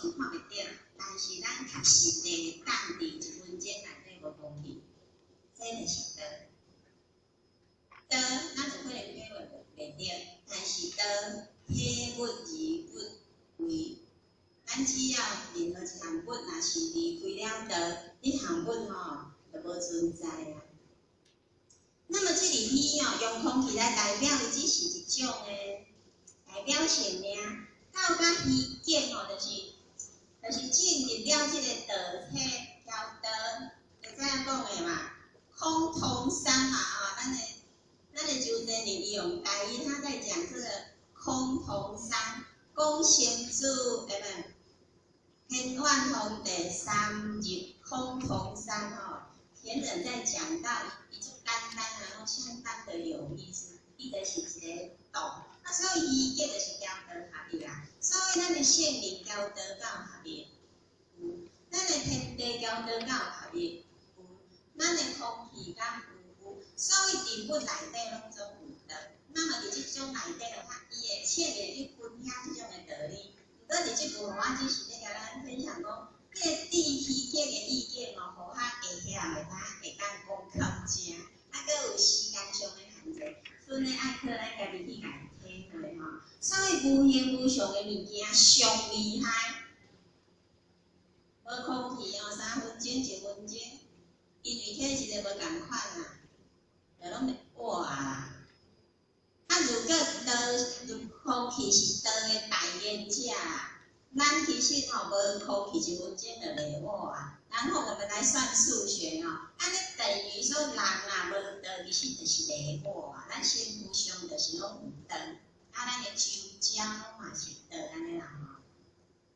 上看袂著，但是咱確實地當佇一分鐘內底無空氣，這就是道。道，咱有可能體會袂著，但是道體物而不為。咱只要任何一項物，若是離開了道，彼項物吼就無存在啊。那麼這裡虛哦，用空氣來代表，伊只是一種的代表性爾。到甲虛境吼，就是進入了這個道體條道，會知影講的嘛？空同三嘛，吼，咱的周真理伊用台語，他在講這個空同三，講成主，欸毋，天遠方地三入空同三吼。前人在講到一種簡單啊，相當的有意思，伊就是一個道。啊，所以虛境就是交道合一啦。所以咱的性靈交道敢有合一？有。咱的天地交道敢有合一？有。咱的空氣敢有？有。所以佇物內底攏總有道。那麼佇這種內底，伊會切面去分享這種的道理。毋過佇這句我只是咧共咱分享講，這個智虛境的意境哦，予較會曉的，才會當講較正。啊，閣有時間上的限制，剩的愛靠咱家己去共體會吼。所以無形無相的物件上厲害。無空氣哦，3分鐘、1分鐘，因為體質無仝款啊，就攏會活啊。啊，如果道如空氣是道的代言者，咱其實吼無空氣一分鐘就袂活啊。然後我們來算數學吼，按呢等於說人若無道，其實就是袂活啊。咱身軀上就是攏有道，啊，咱的手腳攏嘛是道按呢啦吼。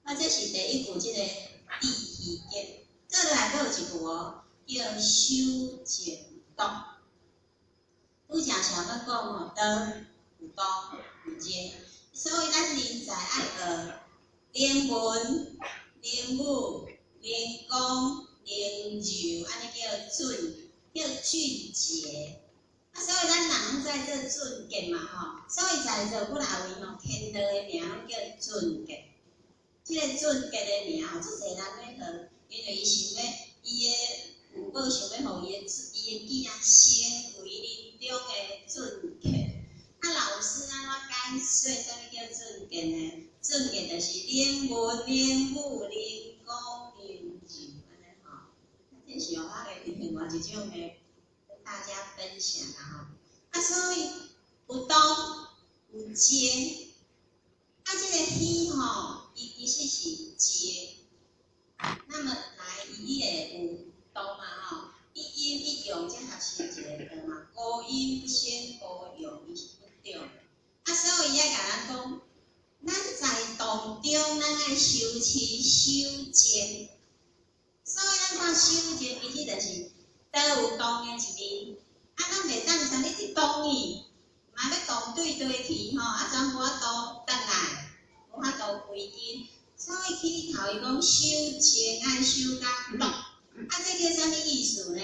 啊，這是第一句這個智虛境，過來閣有一句哦，叫守靜篤。拄才想欲講吼，道有動有靜，所以咱人才愛學靈文、靈武、靈剛、靈柔，按呢叫俊，叫俊傑。啊，所以咱人攏在做俊傑嘛吼，所以在座幾若位吼，天道的名攏叫俊傑。這個俊傑的名吼，足濟人欲學，因為伊想欲，伊的父母想欲予伊的囝成為臨終的俊傑。啊，老師按怎解說啥物叫俊傑呢？俊傑就是靈文、靈武、靈剛、靈柔，按呢吼。這是我的另外一種的跟大家分享啦吼。啊，所以有動有靜，啊，這個虛吼，伊其實是靜。那麼來，伊會有動嘛吼，一陰一陽才合成一個道嘛，孤陰不生孤陽，伊是不對。啊，所以伊愛共咱講，咱在動中，咱愛修持守靜。所以咱看守靜，其實就是道有動的一面。啊，咱袂當啥物去動伊，嘛欲動對對去吼，啊，全部啊倒轉來，無法度歸根。所以起頭伊講守靜愛守甲篤，啊，這叫啥物意思呢？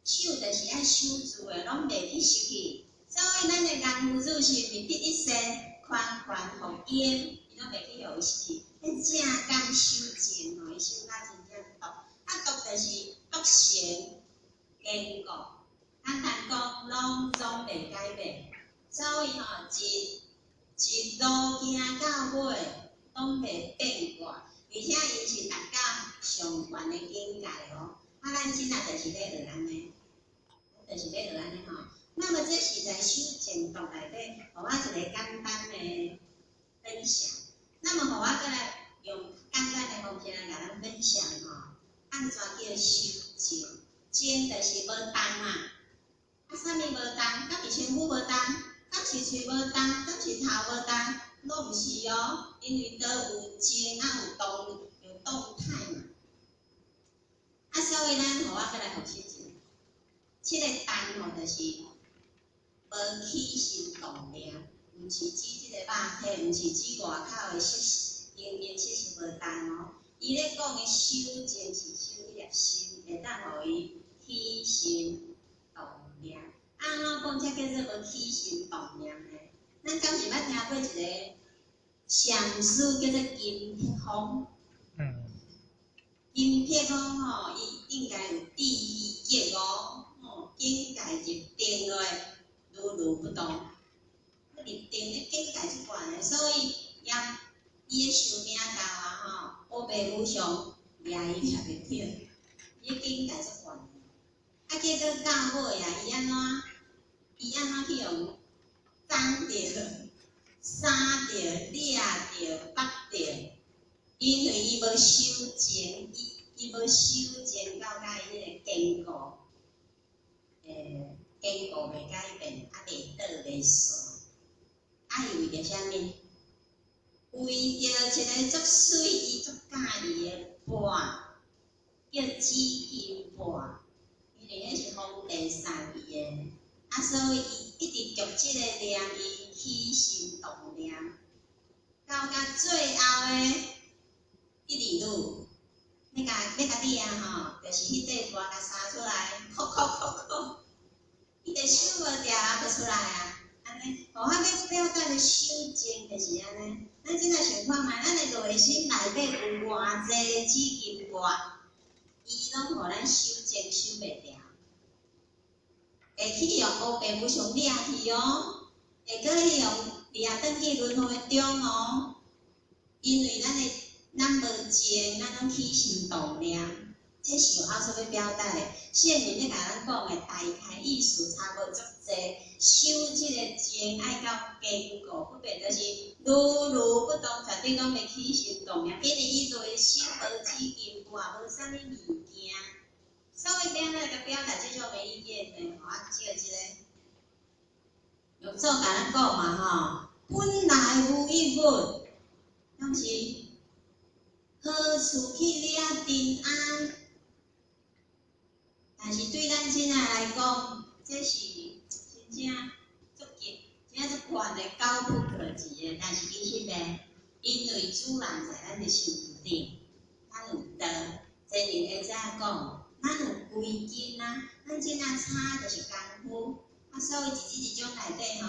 守就是愛守住的，攏袂去失去。所以咱的功夫是毋是得一世寬寬福音，伊攏袂去予伊失去。彼正講守靜吼，伊守甲真正篤，啊篤就是篤成堅固。簡單講，攏總袂改變。所以吼，一一路行到尾，攏袂變卦。而且伊是達到上懸的境界哦。啊，咱這仔就是咧學按呢，就是咧學按呢吼。那麼這是在守靜篤內底，予我一個簡單的分享。那麼予我閣來用簡單的方式來共咱分享吼，按怎叫守靜？靜就是無動嘛。啊，啥物無動？敢是身軀無動？敢是喙無動？敢是頭無動？攏毋是哦，因為都有靜啊，有動，有動態嘛。啊，所以咱予我閣來複習一下，這個動吼，就是無起心動念，毋是指這個肉體，毋是指外口的色形形色色無動哦。伊咧講的守靜是守彼粒心，會當予伊起心動念。按怎講才叫做無起心動念呢？咱敢是捌聽過一個禪師叫做金鐵峰？金碧峰吼，伊應該有智虛覺悟，吼，境界入定落，如如不動。入定咧境界足懸的，所以也伊的壽命到啊吼，烏白無常掠伊掠袂著，伊的境界足懸的。啊，結果到尾啊，伊按怎？伊按怎去予斬著、殺著、掠著、縛著？因為伊無修正，伊無修正到甲伊彼个堅固，堅固袂改變，啊袂倒袂散。啊，伊為著啥物？為著一个足媠，伊足佮意的缽，叫紫金缽，因為彼是皇帝送伊的，啊，所以伊一直著這个念，伊起心動念，到甲最後的一二路，欲共掠吼，就是彼塊缽共殺出來，哭哭哭哭，伊就收無牢啊，就出來啊，按呢，予我欲表達的修正就是按呢。咱這若想看覓，咱的內心內底有偌濟紫金缽，伊攏予咱修正收袂牢，會去予烏白無常掠去哦，會閣去予掠轉去輪迴中哦，因為咱的咱無靜，咱攏起心動念，這是有奧所欲表達的。聖人咧共咱講的大概意思差無足濟，修這个靜愛到堅固不變，就是如如不動，絕對攏袂起心動念，因為伊內心無紫金缽，無啥物物件，所以欲按怎來共表達這種的意見呢？予我照這个，六祖共咱講嘛吼，本來無一物，敢是？何處去掠塵埃？但是對咱這仔來講，這是真正足極、真正足懸的、高不可及的。但是其實呢，因為主人在咱的心頂，咱有道，前人會知影講，咱有歸根啊，咱這仔差就是功夫，啊，所以一支一種內底吼，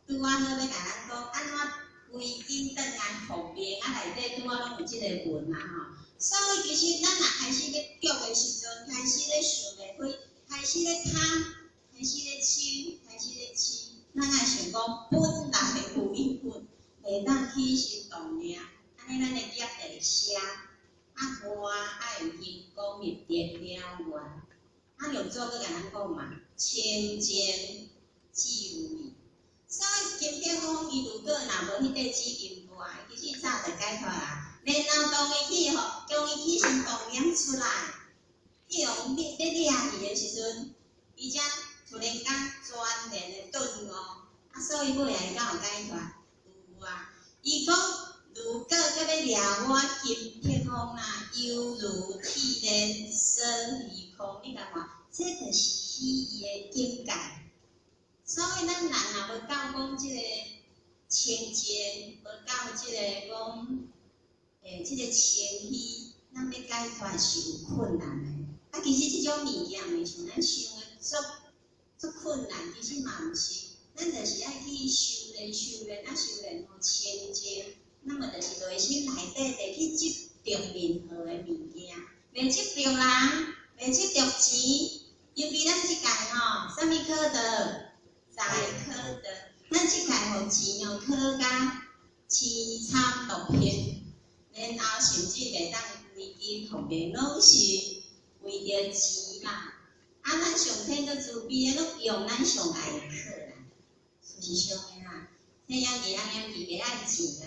拄仔好欲共咱講按怎歸根轉來復命，啊，內底拄仔攏有這个文啊吼。所以其實咱若開始咧著的時陣，開始咧想袂開，開始咧貪，開始咧嗔，開始咧癡，咱愛想講本來無一物，袂當起心動念，按呢咱的業就會消，啊願愛有行功入定了願。啊，六祖閣共咱講嘛，清淨即無味。所以金碧峰伊如果若無彼塊紫金缽，其實早就解脫啊。然後當伊去予，將伊起心動念出來，去予欲掠去的時陣，伊才突然間全然的頓悟，啊，所以尾仔伊敢有解脫？有啊。伊講如果閣欲掠我金碧峰啊，猶如鐵鏈鎖虛空，你共看，這就是彼伊的境界。所以咱人若無夠講這个清淨，無夠這个講，這个清虛，咱欲解脫是有困難的。啊，其實這種物件毋是像咱想的足足困難，其實嘛毋是。咱就是愛去修煉、修煉，啊修煉予清淨，那麼就是內心內底袂去執著任何的物件，袂執著人，袂執著錢。尤其咱這屆吼，啥物考得？財考得。咱這屆予錢哦，考甲淒慘落魄，然後甚至袂當歸根復命，攏是為著錢啦。啊，咱上天閣慈悲的，攏用咱上愛的考啦。事實上的啦，這養魚人養魚袂愛錢啊，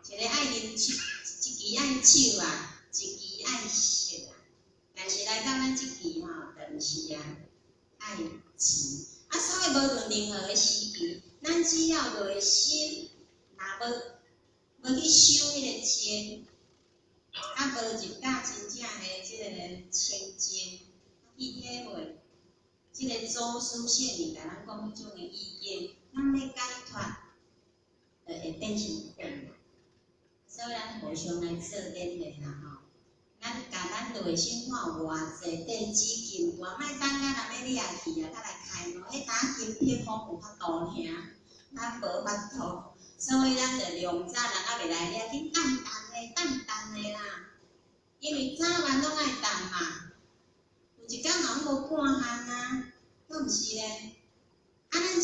一个愛啉酒，一支愛酒啊，一支愛色啊。但是來到咱這期吼，就毋是啊，愛錢。啊，所以無論任何的時期，咱只要內心若無去修彼个靜，啊，無入到真正的這个清淨，去體會這个祖師聖人共咱講彼種的意見，咱欲解脫，就會變成困難。所以咱互相來做勉勵啦吼。咱共咱內心看有偌濟塊紫金缽，莫等到人欲掠去啊，才來開悟。彼當金碧峰有法度爾，咱無法度。所以咱就量早人猶未來掠，緊等等的，等等的啦。因為早晚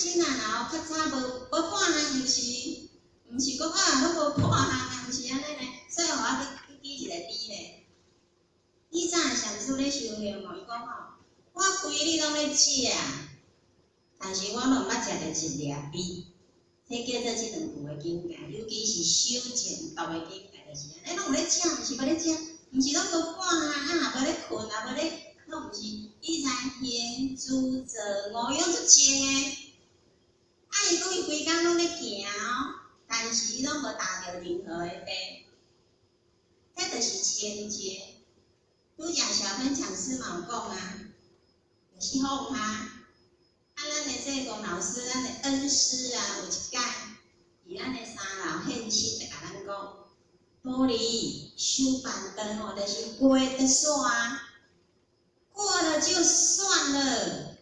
真啊，若吼较早無無半項，毋是，毋是講啊，攏無半項啊，毋是按呢呢，所以予我去舉一個比咧。以早禪師咧修行吼，伊講吼，我規日攏咧食，但是我攏毋捌食著一粒米。這叫做這兩句的境界，尤其是修淨道的境界，就是按呢，攏有咧食，毋是無咧食，毋是攏無半項，啊，也無咧睏，也無咧，攏毋是，伊知行住坐臥攏足靜的。啊，伊講伊規工攏咧行哦，但是伊攏無踏著任何的地，這就是清淨。拄才小芬講師嘛有講啊，就是放下。啊，咱的濟公老師，咱的恩師啊，有一擺佇咱的三樓現身，就共咱講，道理修板凳哦，就是過就煞，過了就算了。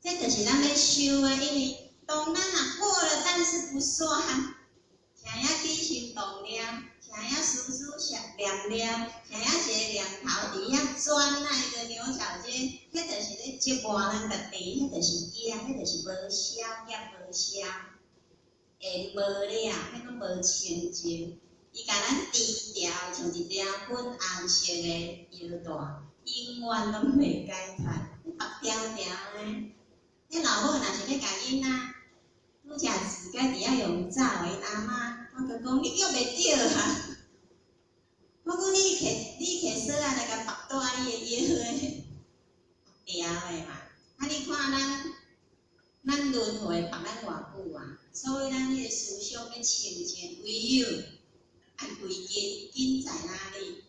這就是咱欲修的，因為當咱若過了，但是不算，啥影起心動念，啥影思思想念念，啥影一個念頭佇遐鑽那一個牛角尖，彼就是咧折磨咱家己，彼就是業，彼就是無消業無消，緣無了，彼攏無清淨。伊共咱治條像一條粉紅色的腰帶，永遠攏袂解脫，縛牢牢呢。彼老母若是欲共囡仔拄才自家佇遐用走的，𪜶阿嬤，我閣講你約袂著啊！我講你摕索仔來共縛帶你的腰的，縛牢的嘛。啊，你看咱輪迴縛咱偌久啊？所以咱彼個思想欲清淨，唯有愛歸根，根在哪裡？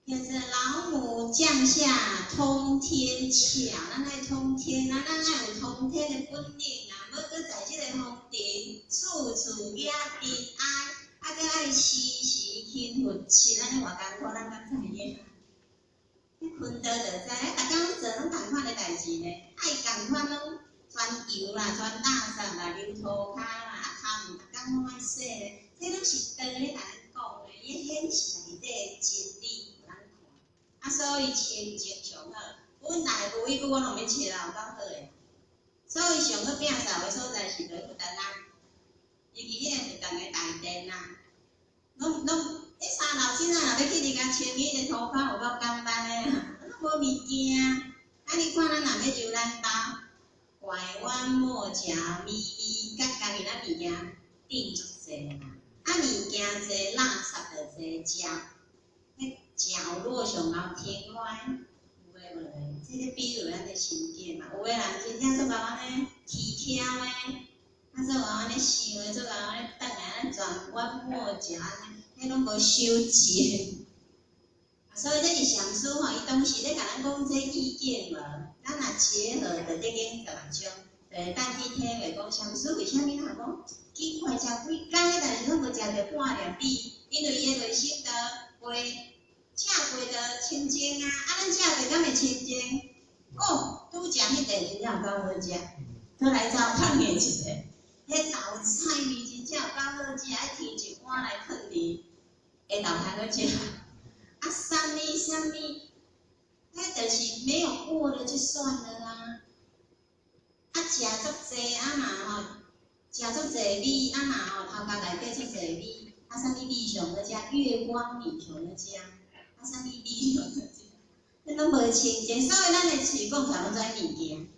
叫做老母降下通天竅，咱愛通天啊，咱愛有通天的本領啊！欲閣在這個紅塵，處處惹塵埃，啊，閣愛時時勤拂拭，按呢偌艱苦，咱敢知影？你睏倒就知，啊，逐工攏做攏仝款的代誌呢，愛仝款攏全油啦、全垃圾啦、流塗跤啦，啊，頭毋逐工攏愛洗咧，這攏是道咧共咱講的，伊顯示內底的真理予咱看。啊，所以清淨上好。本來無一句我攏免笑啦，有夠好的。所以上好摒掃的所在是佇佛堂啊，尤其彼個佛堂的大殿啊，攏攏，彼三樓真正若欲去佇共清彼个塗跤有夠簡單的啊，攏無物件。啊，你看咱若欲遊咱兜，拐彎抹角、眉眉角角，伊咱物件釘足濟嘛。啊，物件濟，垃圾就濟，食，彼角落上𠢕添亂，有的無的，這個比喻咱的心境嘛。有的人真正足𠢕按呢起巧的，啊足𠢕按呢想的，足𠢕按呢轉來轉彎抹角按呢，彼攏無修正。所以這是禪師吼，伊當時咧共咱講這意見無，咱若結合著這間大章，就會當去體會講禪師為啥物若講緊快食幾工，但是攏無食著半粒米，因為伊的內心都過食過就清淨啊，啊咱食過敢會清淨？哦，拄食彼塊真正有夠好食，閣來走放下一个，彼豆菜味真正有夠好食，愛添一碗來囥佇下晝較好食。啊，啥物啥物，彼就是沒有過了就算了啊。啊，食足濟啊嘛吼，食足濟米啊嘛吼，頭殼內底足濟米，啊，啥物米上好食？月光米上好食，啊，啥物米上好食？彼攏無清淨，所以咱的喙講出來攏跩物件。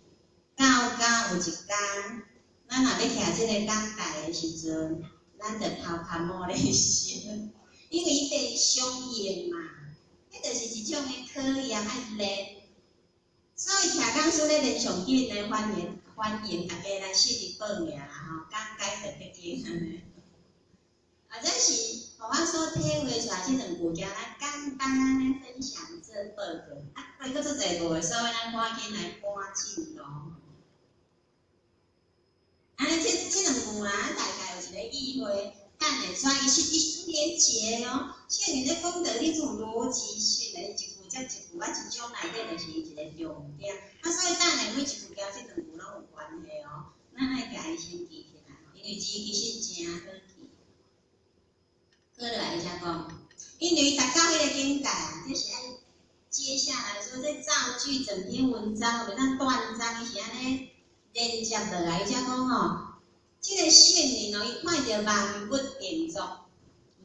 到到有一工，咱若欲徛這個講台的時陣，咱就頭殼毛咧燒，因為伊得相應嘛，彼就是一種的考驗愛練。所以徛講師咧練上緊的，歡迎歡迎大家來實地報名啦吼，講解就得緊按呢。啊，這是予我所體會出來這兩句，叫咱簡單按呢分享這報告。啊，還閣足濟個，所以咱趕緊來趕進度。按呢，這兩句啦，大概有一個意會，等下煞伊是伊連結哦。聖人咧講著彼種邏輯性的，一句接一句，啊，一章內底就是伊一個重點。啊，所以等下每一句佮這兩句攏有關係哦。咱愛共伊先記起來，因為字其實誠好記。過來伊才講，因為達到彼個境界啊，這是愛接下來說這造句整篇文章，袂當斷章，伊是按呢連接落來，伊才講吼，這个聖人哦，伊看著萬物變作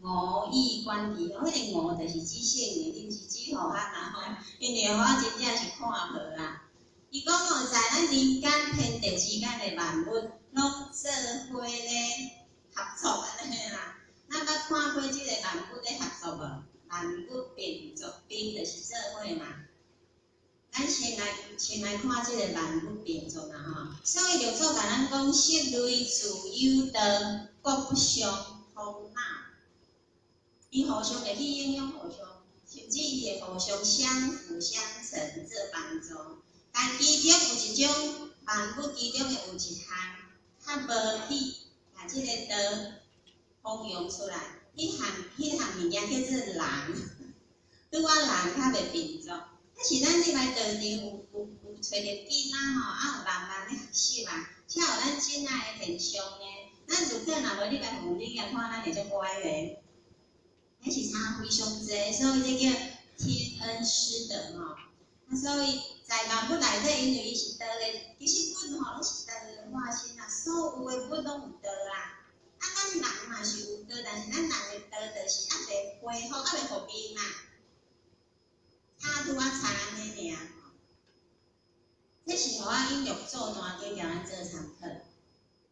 吾意觀之，彼个吾就是指聖人，毋是指何漢啦吼，因為何漢真正是看無啦。伊講哦，在咱人間天地之間的萬物，攏做伙咧合作按呢啦。咱捌看過這个萬物咧合作無？萬物並作，並就是做伙嘛。咱先來看這个萬物並作啦吼。所以六祖共咱講，色類自有道，各不相通惱。伊互相會去影響互相，甚至伊會互相相輔相成做幫助。但其中有一種萬物，其中的有一項較無去共這个道弘揚出來，彼項物件叫做人，拄仔人較袂並作。啊是咱入來道場有揣著囡仔吼，啊有慢慢咧學習啊，才有咱真愛的現象呢。咱如果若無入來佛門頂看咱會足乖咧，彼是差非常濟，所以這叫天恩師德吼。啊，所以在萬物內底，因為伊是道的，其實物吼攏是道的化身啊，所有的物攏有道啦。啊，咱人嘛是有道，但是咱人的道就是猶未恢復，猶未復命啦。差拄仔差按呢爾吼，這是予我引六祖壇經共咱做參考。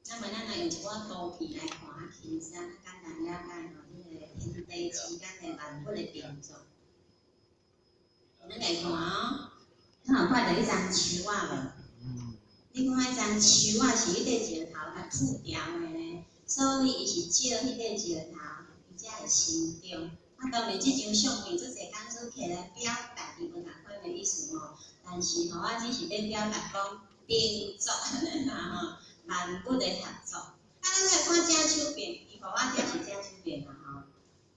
那麼咱來用一寡圖片來看較輕鬆、較簡單了解吼，這个天地之間的萬物的並作。咱來看哦，你有看著彼叢樹仔無？你看彼叢樹仔是彼塊石頭共吐掉的呢，所以伊是借彼塊石頭，伊才會生長。啊，當然這張相片足濟講師摕來表達伊無仝款的意思吼，但是吼，我只是欲表達講並作按呢啦吼，萬物的合作。啊，咱來看正手邊，伊予我這是正手邊啦吼。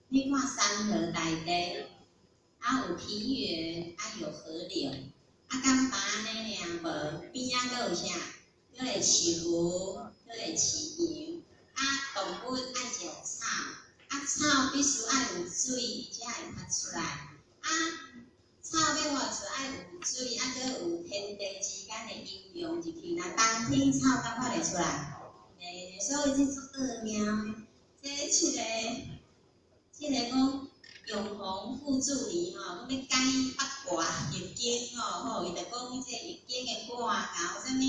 你看山河大地，啊有平原，啊有河流，啊敢若按呢爾無？邊仔閣有啥？閣會飼牛，閣會飼羊，啊動物愛食草，啊草必須愛有水，伊才會發出來。啊草欲發出愛有水，啊閣有天地之間的營養入去。若冬天草敢發會出來？欸，所以這足奧妙的。這個講永鴻副助理吼，講欲解八卦易經吼，吼，伊就講這個易經的卦爻啥物，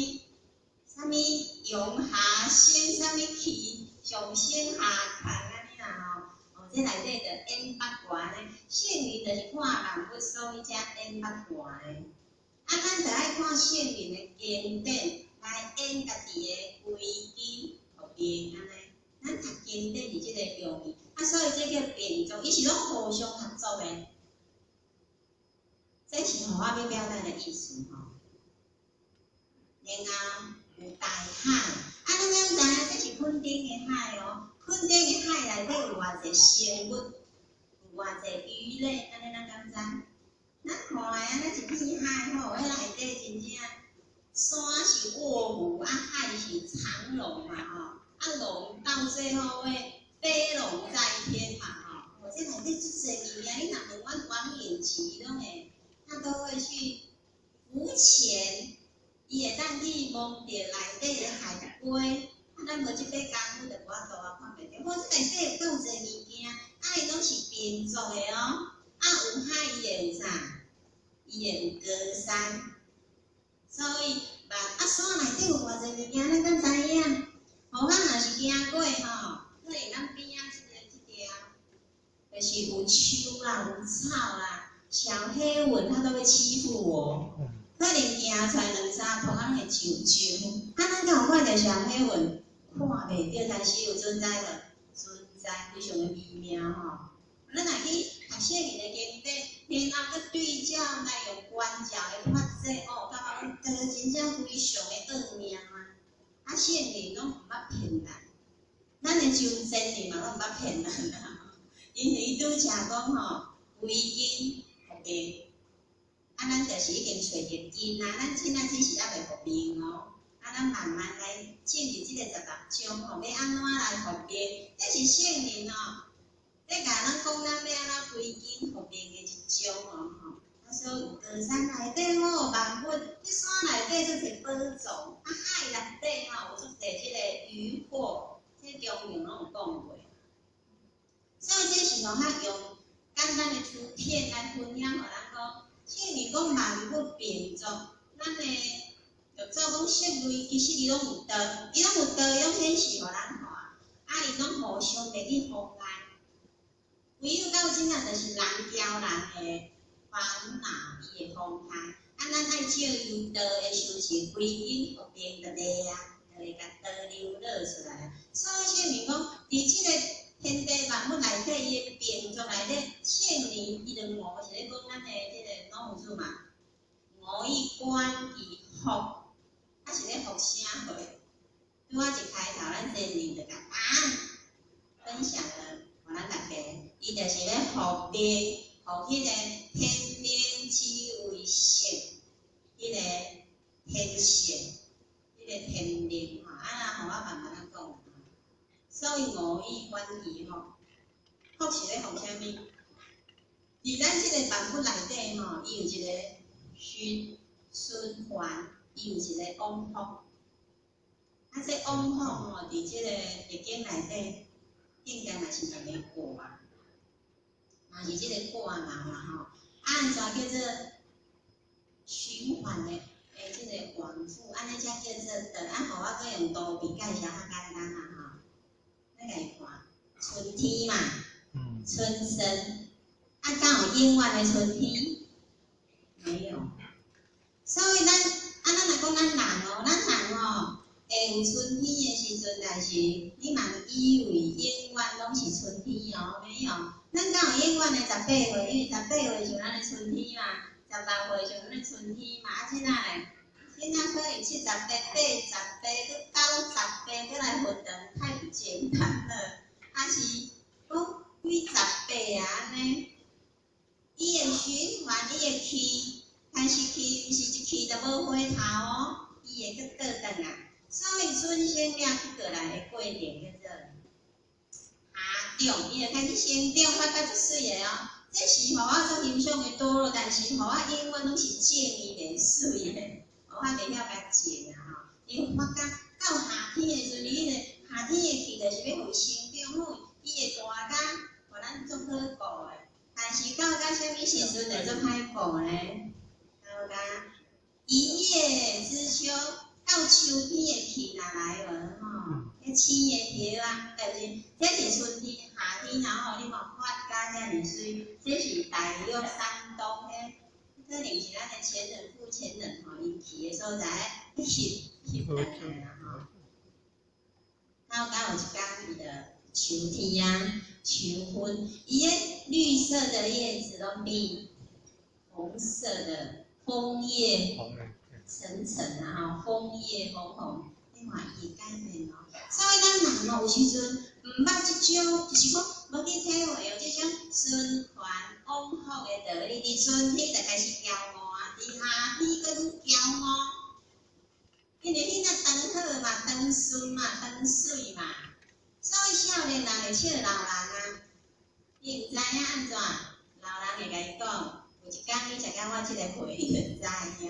啥物陽下生，啥物氣上升下降按呢啦吼。哦，這內底就演八卦呢，聖人就是看萬物，所以才演八卦的。啊，咱就愛看聖人的經典來演家己的歸根復命按呢。咱讀經典是這个用意，啊，所以這叫並作，伊是攏互相合作的。這是予我欲表達的意思吼。然後有大海，啊，咱敢知影這是墾丁的海哦？墾丁的海內底有偌濟生物，有偌濟魚類，按呢咱敢知？咱看來按呢一片海吼，彼內底真正山是臥虎，啊海是藏龍嘛吼，啊龍到最後會飛龍在天嘛吼。哦，這內底足濟物件，你若問阮王永琪，攏會，他都會去浮潛，伊會當去摸著內底的海龜，啊，咱無這塊功夫就無法度啊，看袂著。好，這內底有夠濟物件，啊，伊攏是並作的哦。啊，有海伊會有啥？伊會有高山。所以，啊山內底有偌濟物件，咱敢知影？吼，咱若是行過吼，可能咱邊仔這條，就是有樹啦，有草啦，小黑蚊它都會欺負我。可能行出來兩三步，啊，攏會啾啾。啊，咱敢有看著小黑蚊？看袂著，但是有存在無？存在，非常的微妙吼。咱若去讀聖人的經典，然後閣對照來用觀照的法則，哦，感覺講這真正非常的奧妙啊！啊，聖人攏毋捌騙咱，咱的周真人嘛攏毋捌騙咱啊。因為伊拄才講吼，歸根復命，啊，咱就是已經揣著根啊，咱這仔只是猶未復命哦。啊，咱慢慢來進入這个16章吼，欲按怎來復命？這是聖人哦，咧共咱講咱欲按怎歸根復命的一章哦吼。啊，所以高山內底吼，萬物，彼山內底足濟寶藏，啊海內予較用簡單的圖片來分享，予咱講，聖靈講萬物並作，咱的就做講色類，其實伊攏有道，伊攏有道，伊攏顯示予咱看，啊，伊攏互相袂去妨礙。唯有到這仔，就是人驕人的煩惱，伊會妨礙。啊，咱愛借由道的修持，歸根復定就袂啊，就會共導流落出來啊。所以聖靈講，佇這個天地萬物內底，伊的並作內底，聖靈伊就五是咧講咱的這個老夫子嘛，五意觀其福，啊是咧福啥貨？拄仔一開頭，咱前面就共答案分享了，予咱大家，伊就是咧復命，予彼個天命之為性，彼個天性，彼個天命吼，啊，予我慢慢仔講。所以五意觀其福，福是咧福啥物？佇咱這個萬物內底吼，伊有一個循環，伊有一個往復。啊，這往復吼，佇這個易經內底，應該嘛是兩個卦，嘛是這個卦嘛啦吼。啊，按怎叫做循環的這個往復，按呢才叫做道。啊，予我閣用圖片介紹較簡單啦吼。咱來看春天嘛，春生，啊，敢有永遠的春天？沒有。所以咱啊，咱若講咱人哦，咱人哦，會有春天的時陣，但是你莫以為永遠攏是春天哦，沒有。咱敢有永遠的十八歲？因為十八歲像咱的春天嘛，16歲像咱的春天嘛，啊，這哪咧？這哪可能78、88、閣98，閣來分長，太不簡單了。啊是講幾十八啊，按呢？伊會循環，伊會去，但是去毋是一去就無回頭哦，伊會閣倒轉來。所以春生了去過來的過程叫做夏長，伊就開始成長，發甲足媠的哦。這是予我足欣賞的多咯，但是予我永遠攏是種伊袂媠的，我袂曉共種啊吼。伊發甲到夏天的時陣，伊個夏天的氣就是欲予伊成長好，伊會大甲予咱足好顧的。但是到甲啥物時陣會足歹顧呢？到甲一葉知秋，到秋天的氣若來無吼，彼青的葉啊，毋是，這是春天、夏天然後你看發甲遮爾媠，這是大約山東彼，可能是咱的前人父前人吼，𪜶去的所在，翕翕轉來啦吼。到甲有一工伊就秋天啊，秋分，伊的綠色的葉子攏變紅色的楓葉層層啊吼，楓葉紅紅，你看伊會改變哦。所以咱人哦，有時陣毋捌這種，就是講無去體會哦，這種循環往復的道理。佇春天就開始驕傲啊，佇夏天閣愈驕傲，因為彼若長好嘛，長順嘛，長媠嘛。所以少年人會笑老人啊，伊毋知影按怎，老人會共伊講，有一工你食到我這個歲，你就知影。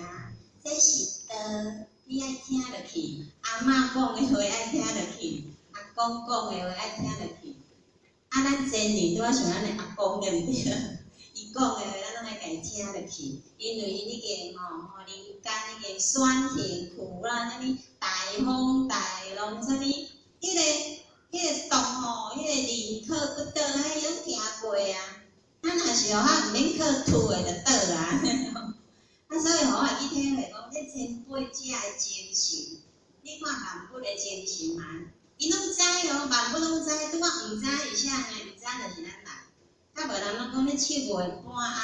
這是道，你愛聽落去。阿嬤講的話愛聽落去，阿公講的話愛聽落去。啊，咱前年拄仔像咱的阿公對毋對？伊講的話，咱攏愛共伊聽落去，因為伊已經吼，人間已經酸甜苦辣，啥物大風大浪，啥物，彼個毒吼，彼個寧可不倒，彼攏行過啊。咱若是吼，較毋免靠吐的就倒啊。啊，所以予我會去體會講，這前輩者的精神，你看萬物的精神嘛，𪜶攏知哦，萬物攏知，拄仔毋知是啥呢？毋知就是咱人。較無人攏講咧7月半啊，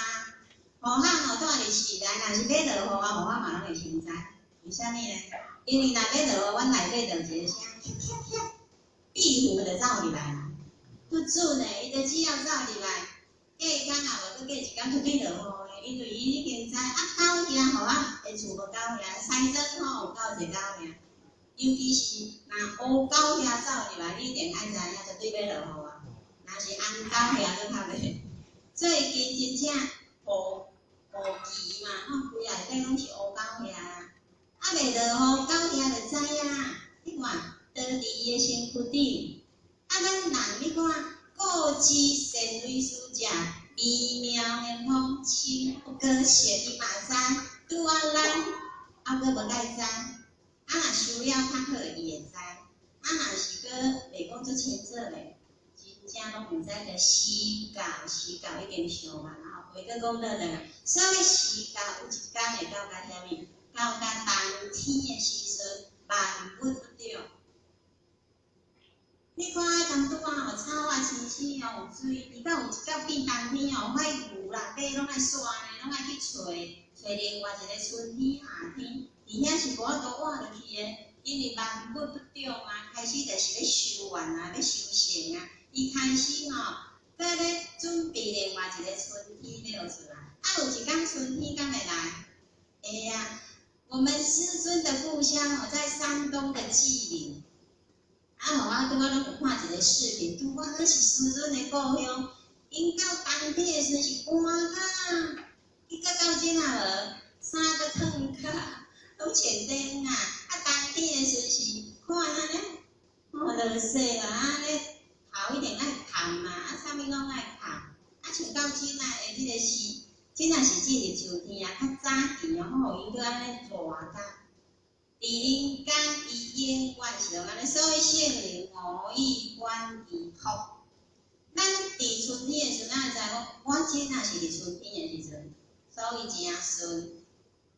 雨漢吼蹛佇市內，若是欲落雨啊，雨漢嘛攏會先知。為啥物呢？因為若欲落雨，阮內底就有一個聲，啪啪啪，壁虎就走入來啦。足準的，伊就只要走入來，過一工也無，閣過一工就去落雨的，因為伊已經知啊，狗遐雨仔的厝無狗遐，西裝吼有夠濟狗遐，尤其是若烏狗遐走入來，你一定愛知影絕對欲落雨啊。若是紅狗遐閣較袂。最近真正雨雨季嘛，吼，規內底攏是烏狗遐啊，啊袂落雨，狗遐就知影。你看，倒佇伊的身軀頂，啊，咱人你看，過之善為順。割舍，伊嘛知，拄仔咱犹閣無介知，啊若修了較好，伊會知。啊若是閣袂講足清楚咧，真正攏毋知，就時到時到已經上慢啊吼，話閣講倒轉來，所以時到有一工會到甲啥物？到甲冬天的時陣，萬物不長。你看當拄仔吼，草仔青青哦，有水，伊到有一到變冬天哦，遐牛啦、馬攏愛徙呢，攏愛去揣揣另外一個春天、夏天，佇遐是無法度活落去的，因為萬物不長啊，開始就是欲修完啊，欲修成啊，伊開始吼，閣咧準備另外一個春天欲落出來。啊，有一工春天敢會來？會啊！我們師尊的故鄉哦，在山東的濟寧。啊，予我拄仔攏有看一個視頻，拄仔是師尊的故鄉。𪜶到冬天的時陣是寒甲，伊到到這啊無，衫閣褪甲，攏穿短啊。啊，冬天的時陣是看按呢，哦，落雪啦，按呢頭一定愛崁嘛，啊，啥物攏愛崁。啊，像到這啊的這個時，這若是進入秋天啊，較早期哦，予𪜶閣按呢熱甲。佇人間，伊永遠是按呢，所以聖人五欲觀其福。咱佇春天的時陣，咱會知講，我這若是佇春天的時陣，所以誠順，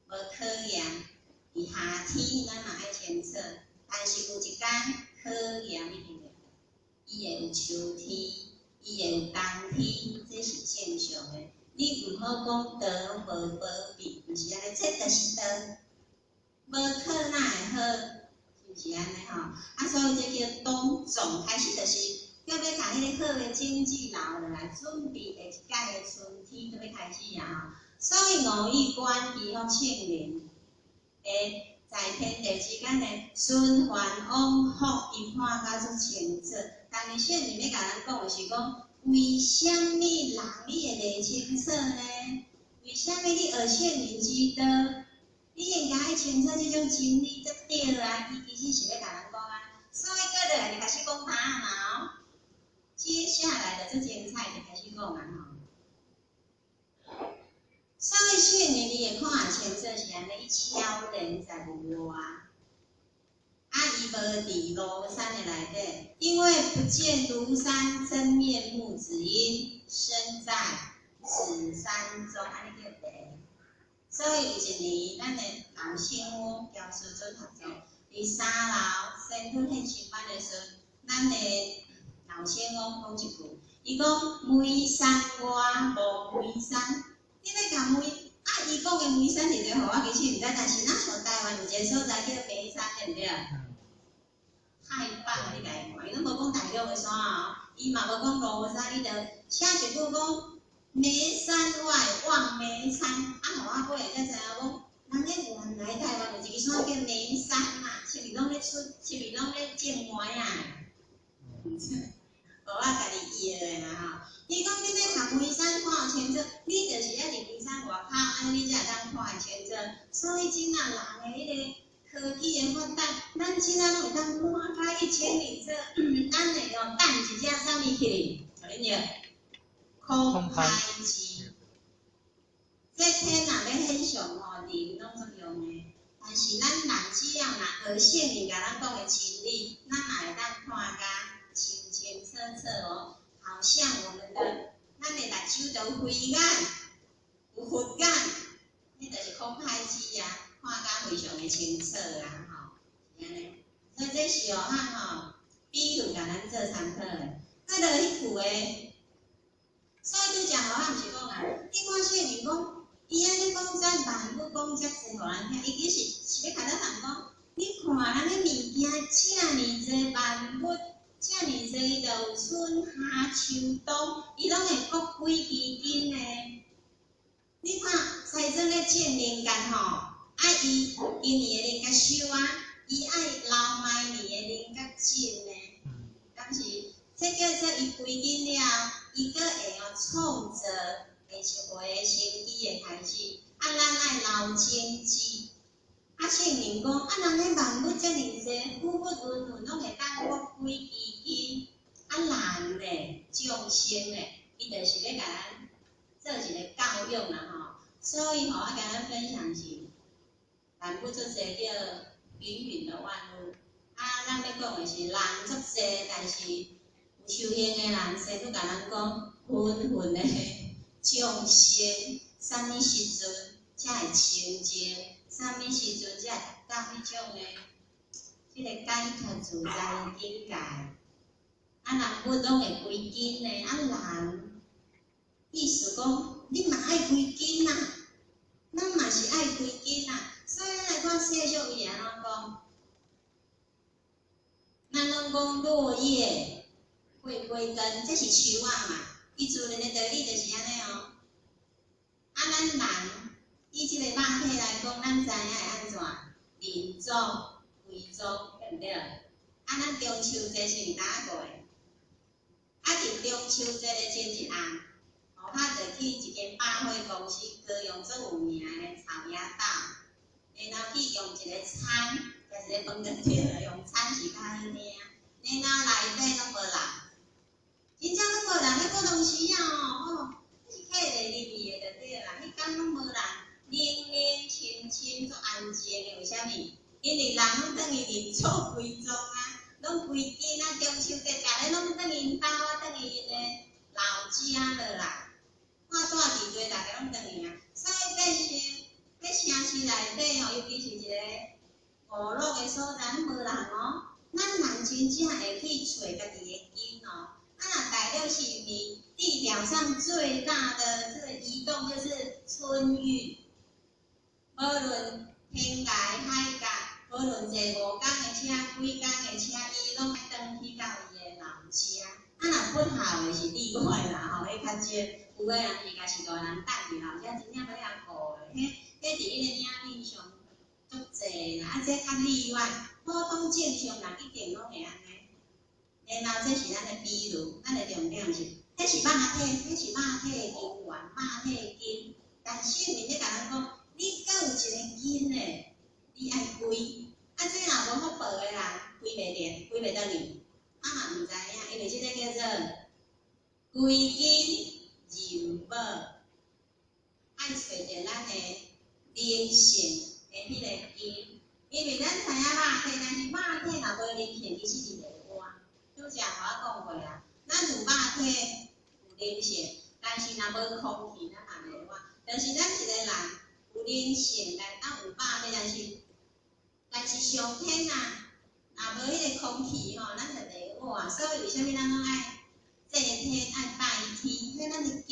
無考驗。佇夏天，咱嘛愛清楚，但是有一工考驗一定會來，伊會有秋天，伊會有冬天，這是正常的。你毋好講道無保庇，毋是按呢，這就是道。無考哪會好？是毋是按呢吼？啊，所以這叫冬種，開始就是叫欲共彼個好的種子留落來，準備下一屆的春天，就欲開始啊吼。所以五欲觀其福聖人，會在天地之間的循環往復，伊看甲足清楚。但是聖人欲共咱講的是講，為啥物人你會袂清楚呢？為啥物你學聖人之道？你應該愛清楚這種真理才對啊！伊其實是欲共咱講啊，所以閣落來就開始講他嘛哦。接下來的這精彩就開始講啊吼。所以聖人你會看會清楚是按呢，伊超然在無外，啊，伊無佇廬山的內底，因為不見廬山真面目，只因身在此山中，按呢叫第。所以有一年，咱的老師母交師尊合作，佇三樓先去獻新班的時陣，咱的老師母講一句，伊講眉山外無眉山，你欲共眉啊？伊講的眉山佇佗，予我其實毋知，但是咱像台灣有一個所在叫眉山，對毋對？太棒了，你共伊看，伊攏無講大陸的山哦，伊嘛無講廬山，伊就寫一句講。眉山外望眉山，啊，予我過來才知影講，人咧原來台灣有一个山叫眉山啊，是毋是攏咧出？是毋是攏咧種麥仔？予我家己臆的啦吼。伊講你欲共眉山看清楚，你就是愛佇眉山外口，按呢你才會當看會清楚。所以這仔人的彼個科技的發達，咱這仔攏會當看甲一清二楚。咱會哦等一隻啥物去哩？予恁著。空拍機，這天若欲現象吼，人攏足用的。但是咱人只要若學聖人共咱講的真理，咱嘛會當看甲清清楚楚哦。好像我們的咱的目睭都有慧眼，有佛眼，彼就是空拍機啊，看甲非常的清楚啊，吼，是按呢。所以這是哦，哈吼，比喻共咱做參考的。再落彼句的。所以拄才予我毋是講啊，你看聖人講，伊按呢講遮萬物講遮濟予咱聽，伊其實是欲共咱人講，你看咱的物件遮爾濟萬物，遮爾濟伊就有春夏秋冬，伊攏會各歸其根的。你看師尊咧種靈柑吼，啊伊今年的靈柑收啊，伊愛留明年的靈柑種的，敢是？這叫做伊歸根了，伊閣會哦創造下一回的生機的開始。啊，咱愛留種子。啊，聖人講，啊，人彼萬物遮爾濟，富富潤潤，攏會當各歸其根。啊，人咧，眾生咧，伊就是欲共咱做一個教育啦吼。所以吼，我共咱分享是萬物足濟叫芸芸的萬物。啊，咱欲講的是人足濟，但是有修行的人，師父共咱講，芸芸的眾生，啥物時陣才會清淨？啥物時陣才會達到彼種的這个解脫自在的境界？啊，人物攏會歸根的，啊人意思講，你嘛愛歸根啊，咱嘛是愛歸根啊。所以咱來看世俗伊會按怎講？咱攏講落葉會歸根，這是樹仔嘛？伊自然的道理就是按呢哦。啊，咱人以這個肉體來講，咱知影會按怎？認祖歸宗，對毋對？啊，咱中秋節是毋當過的？啊，佇中秋節的前一暗，我就去一間百貨公司，高雄足有名的草衙道，然後去用一个餐，食一个飯就對了，用餐是較好聽。然後內底攏無人，真正攏無人，彼個當時啊吼，哦，是客會入去的就對啦，彼工攏無人，冷冷清清，足安靜的，為啥物？因為人攏轉去認祖歸宗啊，攏歸根啊，中秋節逐个攏轉去𪜶兜啊，轉去𪜶的老家了啦。我住佇地，逐家攏轉去啊，所以變成佇城市內底吼，尤其是一个娛樂的所在，攏無人哦。咱人真正會去揣家己的根哦。啊，若大陸是毋地表上最大的這個移動就是春運，無論天涯海角，無論坐5工的車、幾工的車，伊攏愛轉去到伊的老家。啊，若不孝的是例外啦吼，彼較少。有的人是共序大人等佇老家，真正欲遐顧的，彼彼佇彼个影片上足濟啦，啊，這較例外，普通正常人一定攏會按呢。然後這是咱的比喻，咱的重點是，彼是肉體，彼是肉體的根源，肉體的根。但聖人咧共咱講，你閣有一个根的，你愛歸。啊，這若無福報的人，歸袂著，歸袂轉去。啊嘛毋知影，因為這个叫做歸根認寶，愛揣著咱的靈性的彼个根。因為咱知影肉體，但是肉體若無靈性，其實是袂活。拄才我講過啊，咱有肉體有靈性，但是若無空氣，咱嘛袂活。但是咱一個人有靈性，但啊有肉體，但是上天啊，若無彼个空氣吼，咱就袂活。所以為啥物咱攏愛祭天愛拜天？彼咱的根，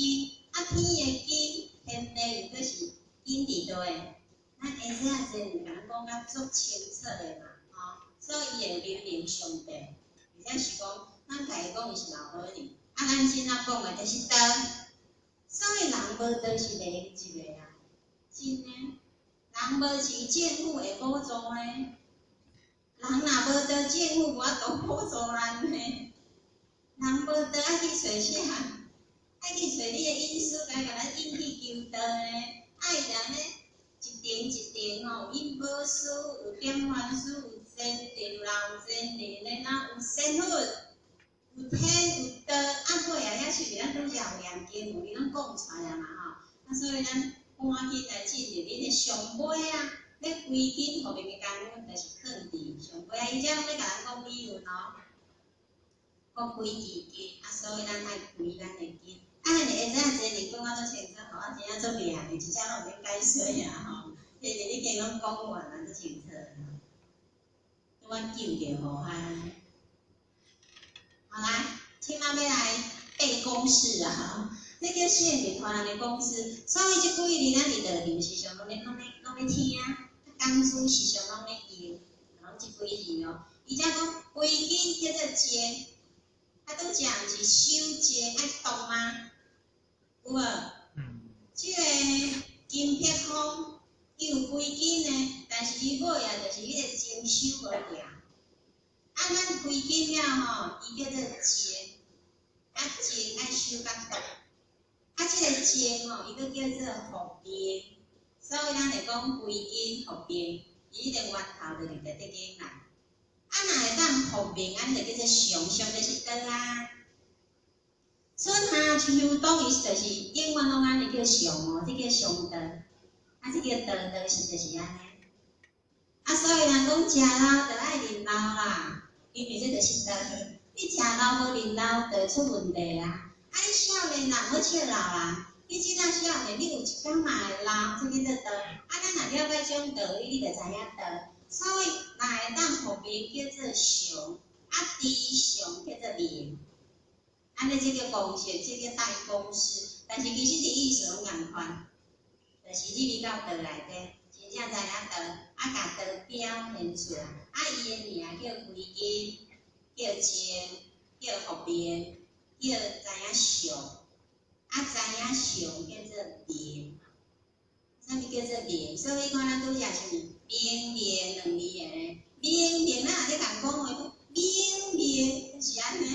啊天的根，天地又閣是根佇佗位？咱下早前共咱講甲足清楚的嘛，吼，所以伊會明明上帝，而且是講，咱家己講伊是老好人，啊，咱真仔講的就是道，所以人無道是袂用一个啊，真的，人無錢政府會補助呢，人若無道，政府無法度補助咱呢，人無道愛去揣啥？愛去揣你的恩師來共咱引去求道呢？愛人呢？一層一層吼，有引寶師，有點傳師，有仙人、老仙人，然後有仙佛，有天有道，啊尾啊，遐是毋是咱拄才有念經有伊攏講出來嘛吼？啊，所以咱趕緊來進入恁的上尾啊，欲歸根復命的工夫，就是囥佇上尾啊。伊遮攏咧共咱講理論哦，講歸其根，啊，所以咱愛歸咱的根。啊，你會知影這裡講啊足清楚吼，我真正足厲害的，一只攏毋免解說啊吼。這個已經攏講完啊，足清楚。拄仔救著予啊。好來，這馬欲來背公式啊！這叫聖人予咱的公式，所以這幾日咱佇道場時常攏咧攏咧攏咧聽，講師時常攏咧用，攏這幾字哦。伊才講歸根叫做靜，啊，拄才毋是守靜愛動嗎？有無？嗯。這个金碧空伊有歸根呢，但是伊尾啊，就是彼个靜守無牢。啊，咱歸根了吼，伊叫做靜，啊靜愛守較動。啊，這个靜吼，伊閣叫做復命，所以咱會講歸根復命，伊彼個源頭就佇這間來。啊，若會當復命，按呢就叫做常，常就是道啊。春夏秋冬，伊就是永遠攏按呢叫常哦，這叫常道。啊，這叫道，道是就是按呢。啊，所以人講食老就愛認老啦，因為這就是道。你食老無認老，就會出問題啊！啊，你少年人毋好笑老人，你這若少年，你有一工嘛會老，這叫做道。啊，咱若了解這種道理，你就知影道。所以，若會當復明叫做常，啊，知常叫做明。按呢，這叫公式，這叫代公式。但是其實佇意思攏仝款，就是入去到道內底，真正知影道，啊，共道表現出來。啊，伊的名叫歸根，叫靜，叫復明，叫知影常。啊，知影常叫做明。啥物叫做明？所以看咱拄才是明明兩字的，明明咱若咧共講話，明明就是按呢。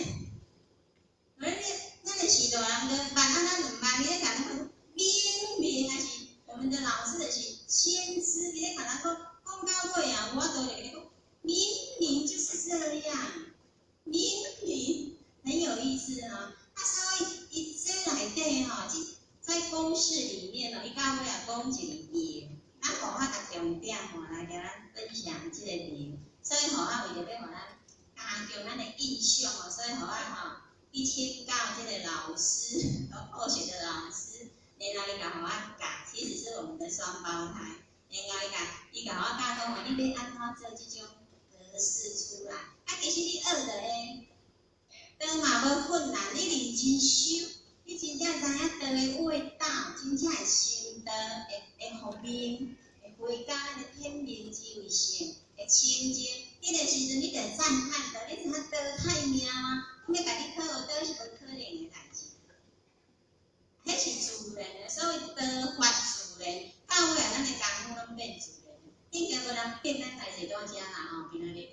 咱的序大人就捌啊，咱毋捌，伊咧共咱講明明，抑是我們的老師就是先知，伊咧共咱講，講到尾啊，有法度就共你講，明明就是這樣，明明很有意思啊。啊，所以伊這內底吼，這在公式裡面哦，伊到尾也講一個明，咱予我共重點吼來共咱分享這個明，所以予我為著欲予咱加強咱的印象哦，所以予我吼去請教這個老師，後學的老師，然後伊共予我教，其實是我們的雙胞胎，然後伊共我教講吼，你欲按怎做這種格式出來？啊，其實你學著會，道嘛無困難，你認真修，你真正知影道的味道，真正會成道，會復明，會回到咱的天命之位性，會清淨。彼個時陣，你就會讚歎道，你知影道太妙啊！欲共你考學道是無可能的代誌，彼是自然的，所以道法自然，到尾啊，咱的功夫攏變自然。應該無人變咱代誌佇遮啦吼，今仔日。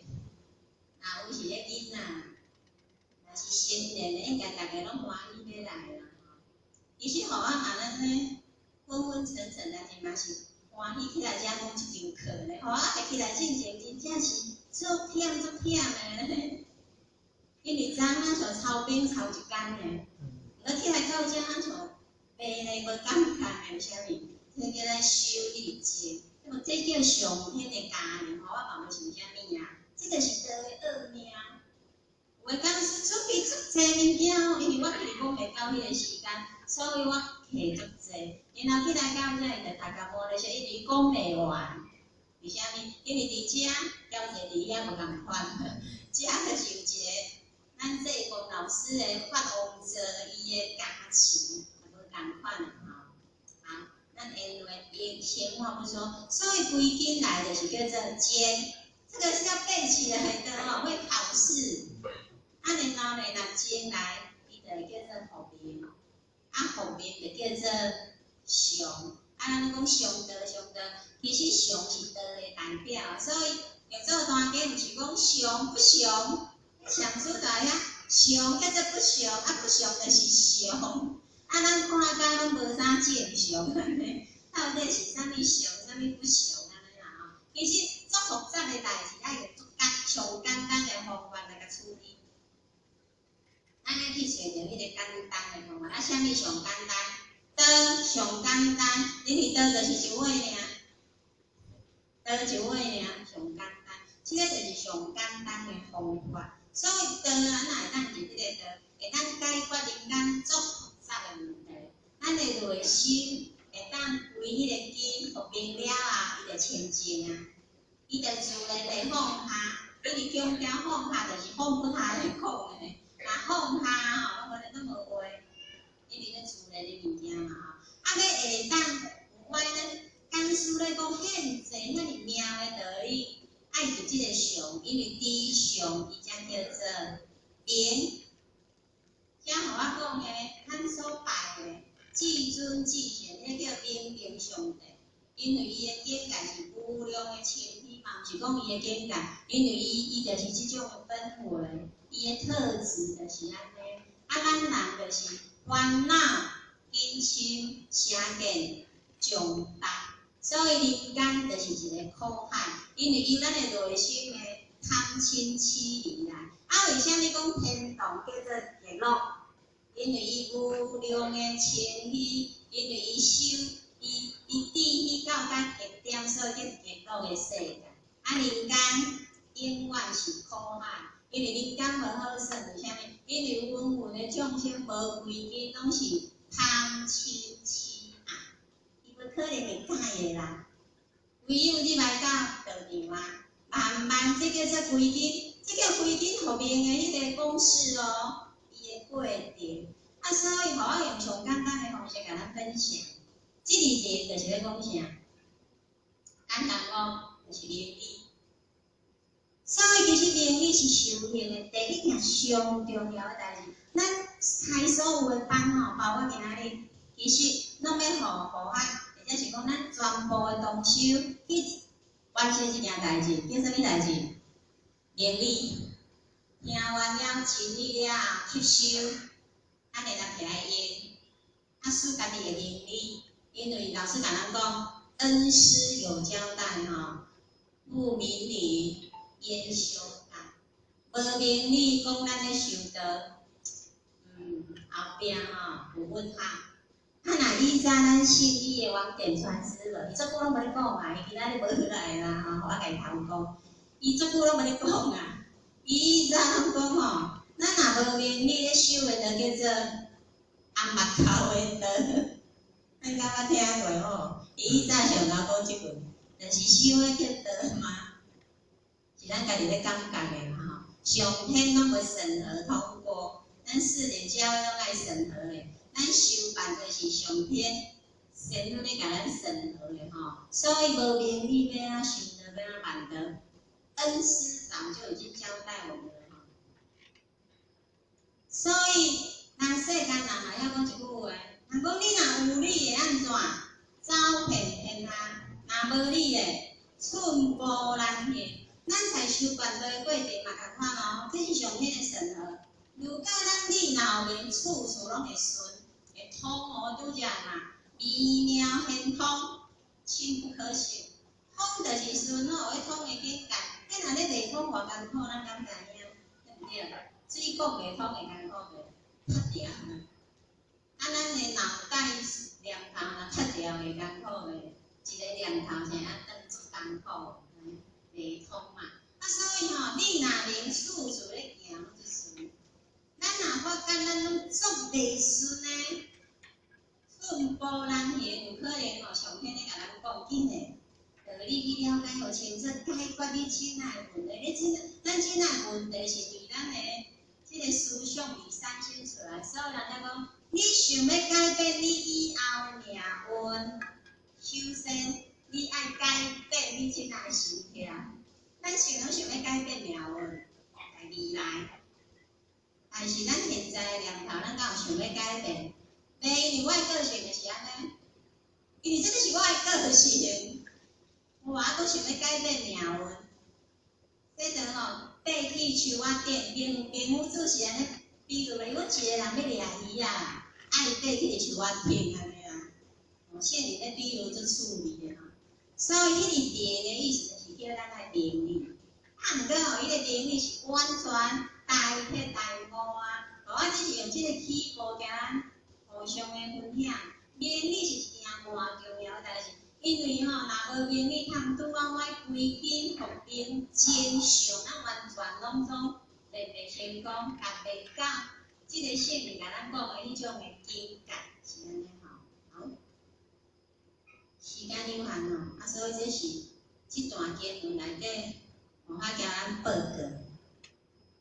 若有是咧囡仔，若是成年的，應該逐家攏歡喜欲來啦吼。其實予我嘛按呢昏昏沉沉，但是嘛是歡喜起來遮講這堂課呢。予我會起來進前，真正是足忝足忝的。因為昨昏像操兵操一工呢，我起來到遮咱像白咧無感覺的，為啥物？這叫咱修一直靜，這叫上天的加持，予我嘛無想啥物啊。這就是道的奧妙。有的講師準備足濟物件哦，因為我一直講袂到彼個時間，所以我摕足濟。然後起來到遮，伊就讀甲無咧，是一直講袂完。為啥物？因為佇遮交際佇遐無仝款，遮就是有一個咱濟公老師的法王座，伊的加持無仝款的吼。好，咱閒話閒話不說，所以歸根來就是叫做靜，這個是要背起來的吼，會考試。啊，然後呢，若靜來，伊就會叫做復明，啊，復明就叫做常。啊，咱講常道常道，其實常是道的代表，所以六祖壇經毋是講常不常，上師在遐常叫做不常，啊不常就是常。啊，咱看甲攏無啥正常按呢，到底是啥物常，啥物不常按呢啦吼？其實足複雜的代誌，愛用足簡上簡單的方法來共處理。咱愛去揣著彼個簡單的方法，啊，啥物上簡單？道上簡單，因為道就是一尾爾，道一尾爾上簡單，這個就是上簡單的方法。所以道咱若會當入這個道，會當解決人間足複雜的問題。咱的內心會當歸彼個根復明了後，伊就清淨啊，伊就自然會放下。因為強調放下，就是放不下來講的。若放下吼，攏無攏無話，因為咧自然的物件嘛吼。啊，欲會當有關咱講師咧講遐濟遐爾妙的道理，愛佇這個常，因為知常伊才叫做明。遮予我講的，咱所拜的至尊至聖，彼個叫明明上帝。因為伊的境界是無量的清虛嘛，毋是講伊的境界，因為伊就是這種的氛圍，伊的特質就是按呢。啊，咱人就是煩惱、根深、邪見、重大，所以人間就是一個苦海，因為由咱的內心的貪嗔癡而來。啊，為啥物講天堂叫做極樂？因為伊無量的清虛，因為伊修。伊伊智去到甲极点，所以叫极樂的世界。啊，人間永遠是苦海，因為人間無好耍，為啥物？因為芸芸的眾生無歸根，攏是貪嗔癡愛，伊無可能會改的啦。唯有入來到道場啊，慢慢這叫做歸根，這叫歸根復命的彼個公式哦，伊的過程。啊，所以予我用上簡單的方式共咱分享。這字就是咧講啥？簡單講，就是明理。所以其實明理是修行的第一件上重要的代誌。咱開所有的班吼，包括今仔日，其實攏欲予護法，或者是講咱全部的同修去完成這件代誌，叫啥物代誌？明理。聽完了，清理了，吸收，啊，然後摕來用，啊，使家己會明理。因為老師共咱講，恩師有交代吼，不明理焉修道？無明理，講咱咧修道，後壁吼有問號。啊，若以早咱信伊的王典傳師無，伊足久攏無咧講啊，伊今仔日無來啦吼，我共伊頭講，伊足久攏無咧講啊。伊以早攏講吼，咱若無明理咧修的，就叫做紅目頭的道。咱敢捌聽過吼？伊以早上𠢕講這句，就是修的叫道嗎？是咱家己咧感覺的嘛吼。上天攏無審核通過，咱四點教會攏愛審核的，咱修辦就是上天先咧共咱審核的吼。所以無明理欲按怎修道，欲按怎辦道？恩師早就已經交代我們了吼。所以人世間人嘛曉講一句話，人講你若有理會按怎？走遍天下；若無理的，寸步難行。咱在修辦道的過程嘛仝款哦，這是上天的審核。如果咱理若有明，處處攏會順，會通哦，拄才嘛，微妙玄通，深不可測。通就是順哦，彼通的境界。你若咧袂通偌艱苦，咱敢知影？對毋對？水講袂通會艱苦袂？脫掉。啊，咱的腦袋念頭若脫掉會艱苦袂？一個念頭啥啊，當足艱苦，袂通嘛。啊，所以吼，你若能處處咧行，攏足順。咱若發覺咱攏足袂順呢，寸步難行，有可能吼，上天咧共咱講緊的。道理去了解，予清楚，解決你這仔的問題。你這咱這仔問題是對咱的這個思想裡產生出來，所以人才講，你想欲改變你以後的命運，首先你愛改變你這仔的心態。咱想攏想欲改變命運，在未來，但是咱現在的念頭，咱敢有想欲改變？袂，因為我的個性就是按呢，因為這個是我的個性。我閣想欲改變命運，這就吼爬去樹仔頂，明明夫主是按呢，比如講，阮一個人欲掠魚仔，愛爬去樹仔頂按呢啦。哦，聖人咧比喻足趣味的吼，所以彼個定的意思就是叫咱愛明理。啊，毋過吼，彼個明理是完全大徹大悟啊！我只是用這個起步，共咱互相的分享。明理是一件偌重要的代誌。因為吼，若無明理，通拄仔我歸根復明真相，咱完全攏總袂成功，達袂到這個聖人共咱講的彼種的境界，是按呢吼。好，時間有限吼，啊，所以這是這段經文內底，我共咱報告。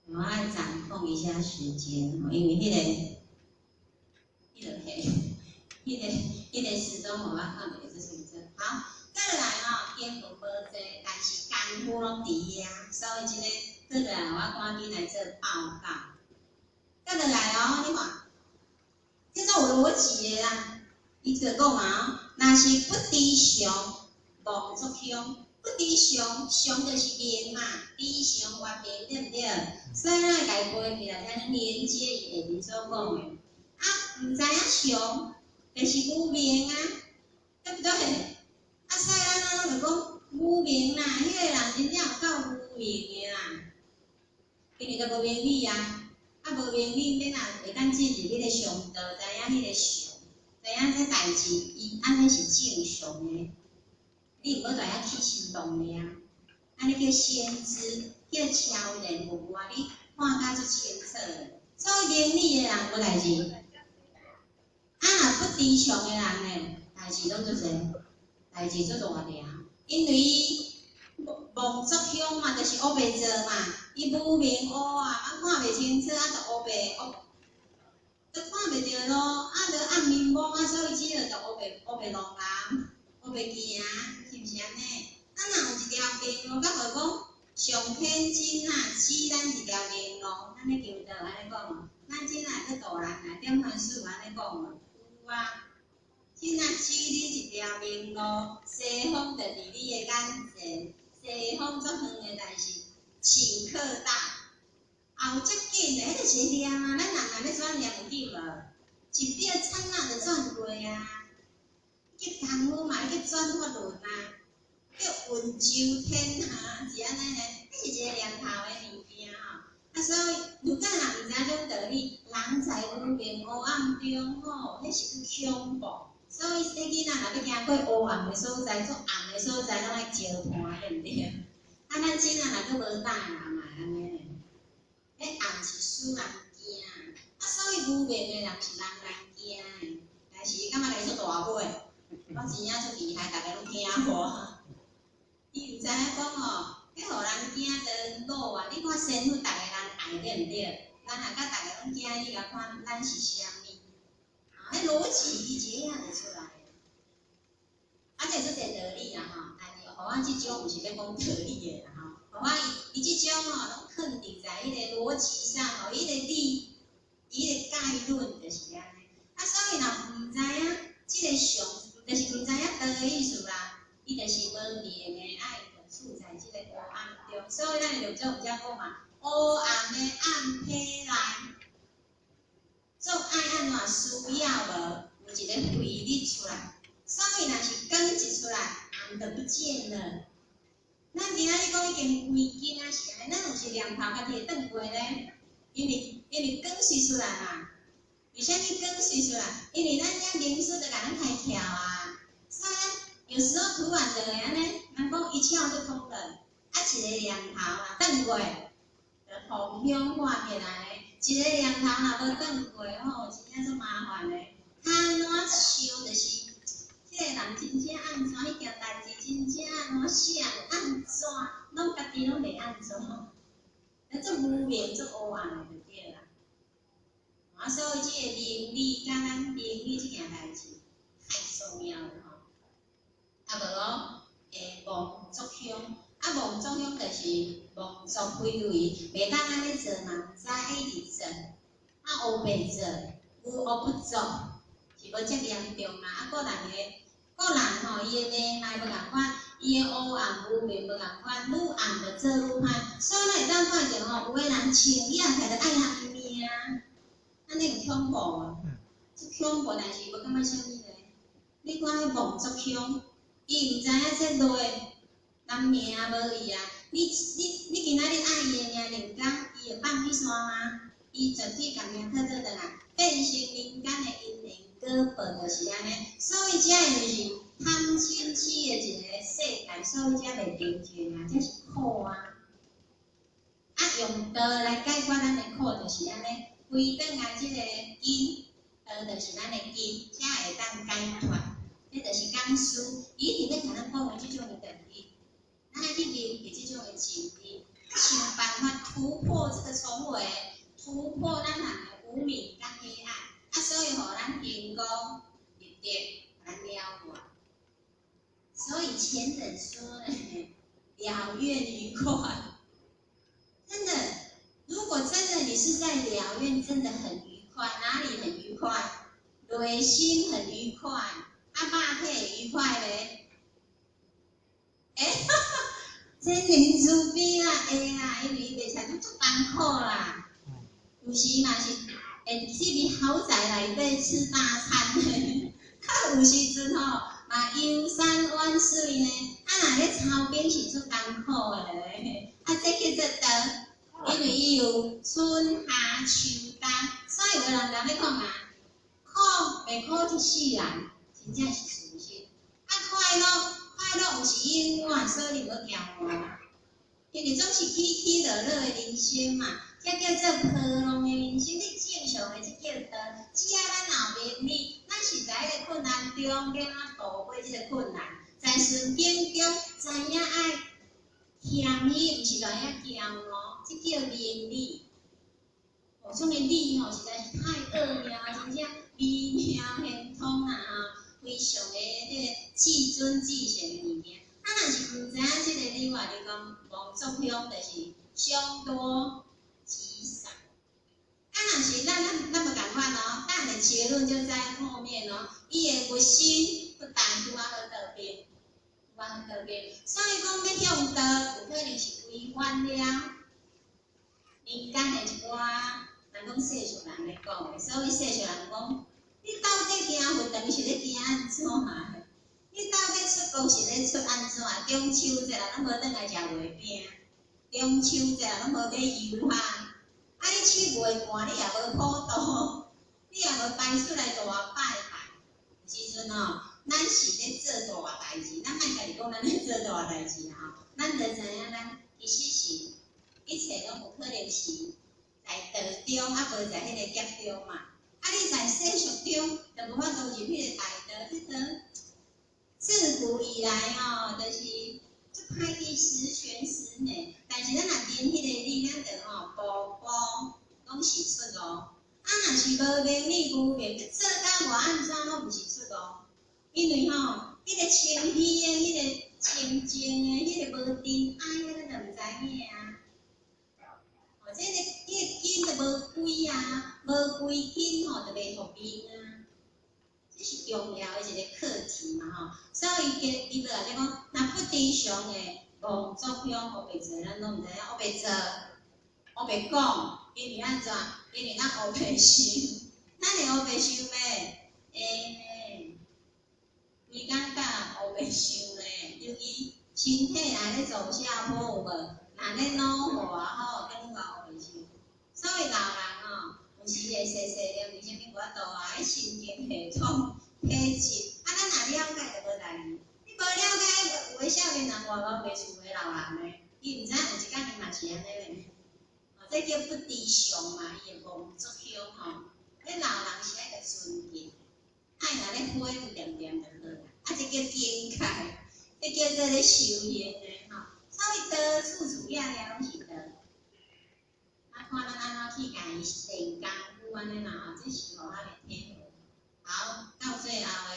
我愛掌控一下時間，因為彼個時鐘我看袂這清楚。好，過來吼，經文無濟，但是功夫攏佇遐，所以這個過來我趕緊來做報告。過來哦，你看，這做有邏輯的啦。伊就講啊，若是不知常，妄作凶。不知常，常就是明嘛，知常曰明，對毋對？所以咱會共伊背起來，才能連接伊下面所講的。啊，毋知影常，就是無明啊，對不對？啊，所以咱攏就講無明啦，彼個人真正有夠無明的啦，因為都無明理啊，啊無明理，欲按怎會當進入彼個上道，知影彼個常，知影這代誌伊按呢是正常的，你毋好在遐起心動念，按呢叫先知，叫超然，有無啊？你看甲足清楚的。所以明理的人無代誌，啊若不知常的人呢，代誌攏足濟，代誌足大條，因為伊妄作響嘛，就是烏白做嘛，伊無明烏啊，啊看袂清楚，啊就烏白烏，都看袂著路，啊就暗迷茫啊，所以只好就烏白烏白弄人，烏白行，是毋是按呢？咱若有一條明路，甲無講上天真啊，指咱一條明路，咱咧求道按呢講，咱真啊去度人啊，點番師有按呢講無？有啊，真啊指你一條明路，西方就佇你的眼前，西方足遠的，但是頃刻到，也有遮緊的，彼就是念啊，咱人若欲轉念有緊無？一秒剎那就轉過啊！叫功夫嘛，叫轉法輪啊，叫雲周天下，是按呢呢？彼是一個念頭的物件吼。啊，所以儒家人毋知影這種道理，人在無明黑暗中吼，彼是閣恐怖。所以細囡仔若欲行過黑暗的所在，足暗的所在，攏愛招伴，對毋對？啊，咱囡仔若閣無膽人嘛按呢呢？彼暗是使人驚，啊，所以無明的人是人人驚的，但是伊感覺家己足大尾，我真正足厲害，逐家攏驚我。伊毋知影講吼，彼予人驚的路啊！你看仙佛逐家人愛對毋對？咱若共逐家攏驚你，共看咱是啥物？啊，彼邏輯伊一下就出來。啊，這足濟道理啦吼，但是予我這種毋是欲講道理的啦吼，予我伊伊這種吼，攏囥佇在彼个邏輯上吼，彼個理，伊个概論就是按呢。啊，所以若毋知影這个常，就是毋知影道的意思啦，伊就是無明的愛處在這個黑暗中。所以咱的六祖毋才講嘛，黑暗的暗體內，總愛按怎需要無？有一個慧日出來。所以若是光一出來，暗就不見了。咱今仔日講已經規間仔是按呢，咱有時念頭家己會轉過咧，因為光爍出來嘛。為啥物光爍出來？因為咱遮靈思就共咱開竅啊。所以咱有時候突然就會按呢，人講一竅就通了。啊，一個念頭啊，轉過，就方向換起來咧。一個念頭若無轉過吼，真正足麻煩的。較按怎想就是，這個人真正按怎，彼件代誌真正按怎想，按怎，攏家己攏袂按怎，啊，足無明、足黑暗的就對啦。啊，所以這個明理佮咱明理這件代誌太重要了吼。啊無哦，會妄作響，啊妄作響就是妄作非為，袂當按呢做嘛，毋知一直做，啊烏白做，無惡不作，是無遮嚴重啦。啊，個人的個人吼，伊的能耐無仝款，伊的黑暗無明無仝款，愈暗就做愈歹。所以咱會當看著吼，有的人穿伊也起來愛人命，按呢有恐怖無？足恐怖，但是無感覺啥物咧。你看彼妄作響，伊毋知影這落人命無伊啊！你今仔日愛伊的命人間，伊會放你煞嗎？伊絕對共命討做轉來，變成人間的因緣果報就是按呢。所以這就是貪嗔痴的一個世界，所以才袂平靜啊，這是苦啊！啊，用道來解決咱的苦，就是按呢，歸轉來這個根，道就是咱的根，才會當解脫。這就是講師，伊一直欲共咱講的這種的道理，咱愛去明白這種的真理，想辦法突破這個重圍，突破咱人的無明佮黑暗，啊，所以予咱成功立德，予咱了願。所以前人說了願愉快，真的，如果真的你是在了願，真的很愉快，哪裡很愉快？內心很愉快。啊，肉體會愉快咧？欸，哈哈，真靈慈悲啦，會啦，因為伊袂使足艱苦啦。有時嘛是會去佇豪宅內底吃大餐咧，較有時陣吼嘛遊山玩水呢。啊，若咧操兵是足艱苦的咧。啊，這叫做道，因為伊有春夏秋冬，所以有的人咧講啊，苦苦袂苦一世人，真正是事實。啊，快樂，快樂毋是永遠，所以你毋好驕傲。因為總是起起落落的人生嘛，這叫做波浪的人生。你正常的這叫道，只要咱有明理，咱是在彼個困難中，欲按怎渡過這個困難，在順境中知影愛謙虛，毋是在遐驕傲，這叫明理。哦，這種的理吼，實在是太奧妙，真正微妙玄通啊！吼，非常的這個至尊至聖的物件。啊，若是毋知影這個理，我共你講，妄作凶就是凶多吉少。啊，若是咱無仝款哦，咱的結論就在後面哦。伊的決心不但拄仔好倒邊，拄仔好倒邊。所以講欲向道，有可能是違反了民間的一寡，人講世俗人咧講的。所以世俗人講，你到底行佛堂是咧行按怎？你到底出國是咧出按怎？中秋節人攏無轉來食月餅，中秋節人攏無買油蝦。啊！你七月半，你也無普渡，你也無排出來大拜拜。時陣哦，咱是咧做大代誌，咱莫家己講咱咧做大代誌啊！吼，咱就知影咱其實是一切攏有可能是在道中，啊無在彼个劫中嘛。啊，你在世俗中，就無法度入彼個大道。這個自古以來吼，就是足歹去十全十美。但是咱若明彼個理，咱就吼步步攏是出路。啊，若是無明理無明，做甲偌按怎攏毋是出路。因為吼，彼個清虛的、彼個清淨的、彼個無塵埃，咱就毋知影啊。哦，這個彼個根就無歸啊，無歸根吼，就袂復明啊。這是重要的一個課題嘛吼。所以伊伊落來就講，若不知常的妄作凶，烏白做，咱攏毋知影，烏白做，烏白講，因為按怎？因為咱烏白想，咱會烏白想袂？會呢，規工甲烏白想咧，尤其身體若咧走下坡有無？若咧老化吼，閣愈較烏白想。所以老人吼，有時會細細念，為啥物無法度啊？彼神經系統體質，啊，咱若了解就無代誌。你無了解，有的少年人活烏白厝的老人呢，伊毋知影有一工伊嘛是按呢咧。哦，這叫不知常嘛，伊會妄作凶吼。彼老人是愛共尊敬，愛若咧回復恬恬就好啦。啊，這叫境界，這叫做咧修行的吼。所以道處處也也攏是道。啊，看咱按怎去共伊練功夫按呢啦吼，這是予我會體會。好，到最後的，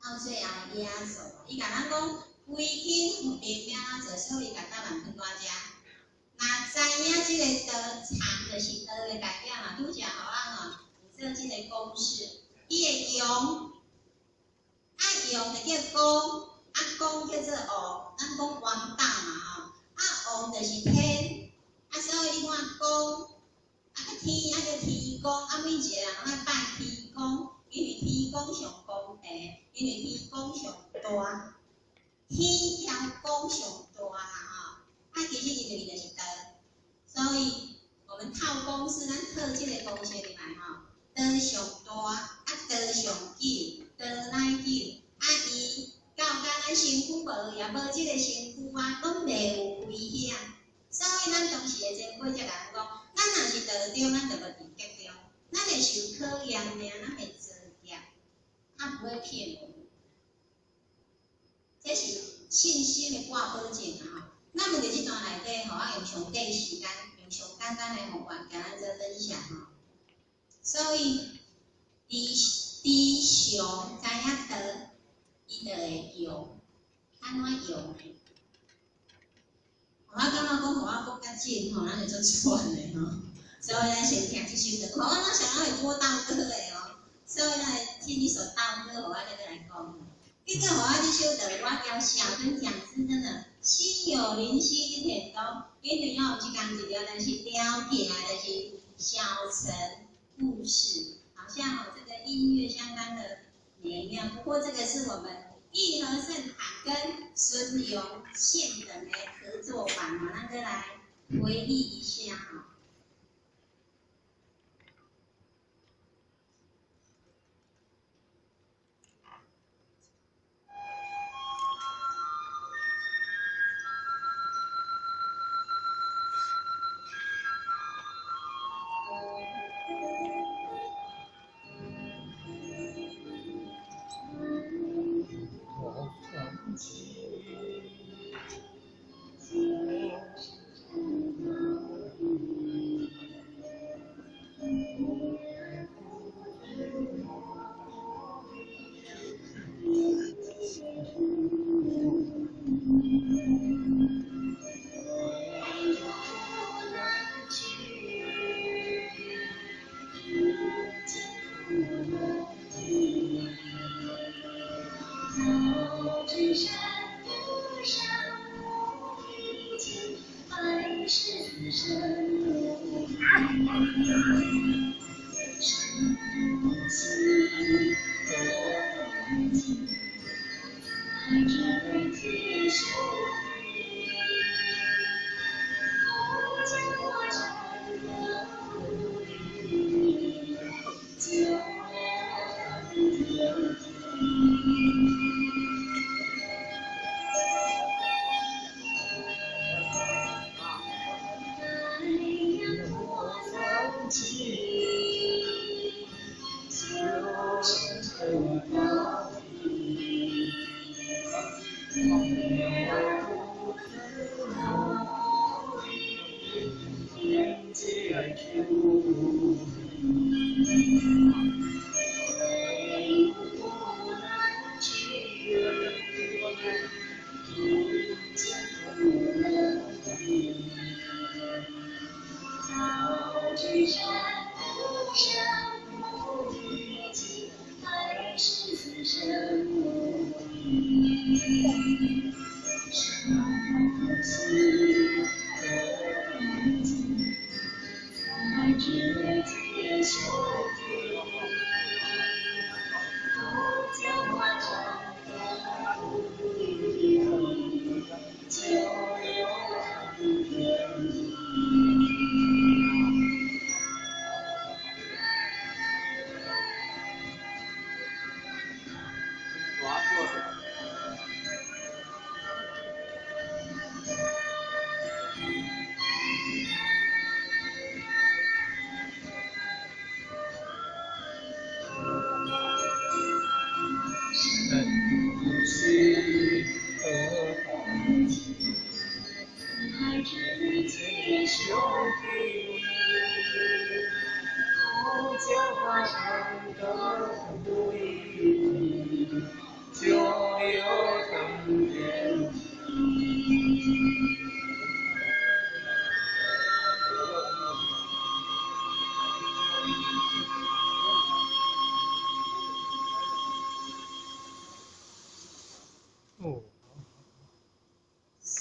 到最後的野做，伊共咱講歸根明欲按怎做，所以伊共答案囥佇遮。若知影這個道常就是道的代表嘛，拄才予我吼有做這個公式，伊會用，啊用就叫功，啊功叫做王，咱講王道嘛吼，啊王就是天，啊所以你看功，啊閣天啊叫天公，啊每一個人攏愛拜天公，因為天公上公平，因為天公上大，天枵公上大啦吼，啊其實伊就是道，所以我們套公式，咱套這個公式入來吼，道上大，啊道上久，道乃久，啊伊到甲咱身軀無，也無這個身軀啊，攏袂有危險。所以咱當時的前輩才共咱講，咱若是道中，咱就無佇劫中，咱會受考驗爾，咱會造業，他不會騙我們。這是信心的掛保證啊！吼，那麼佇這段內底，予我用上短時間，用上簡單的方法，共咱做分享吼。所以，知知常知影道，伊就會用，按怎用呢？我感覺講，予我講較緊吼，咱就足喘的吼。所以咱先聽這首歌，我哪想到會播道歌的哦。所以咱來聽一首道歌，予我再來講。結果予我這首歌，我交小跟講師真的心有靈犀一點通，因為哦，毋是仝一條，但是聊起來就是小城故事，好像哦這個音樂相當的美妙。不過這個是我們義和聖堂跟孫永憲等的合作版哦，咱閣來回憶一下哈。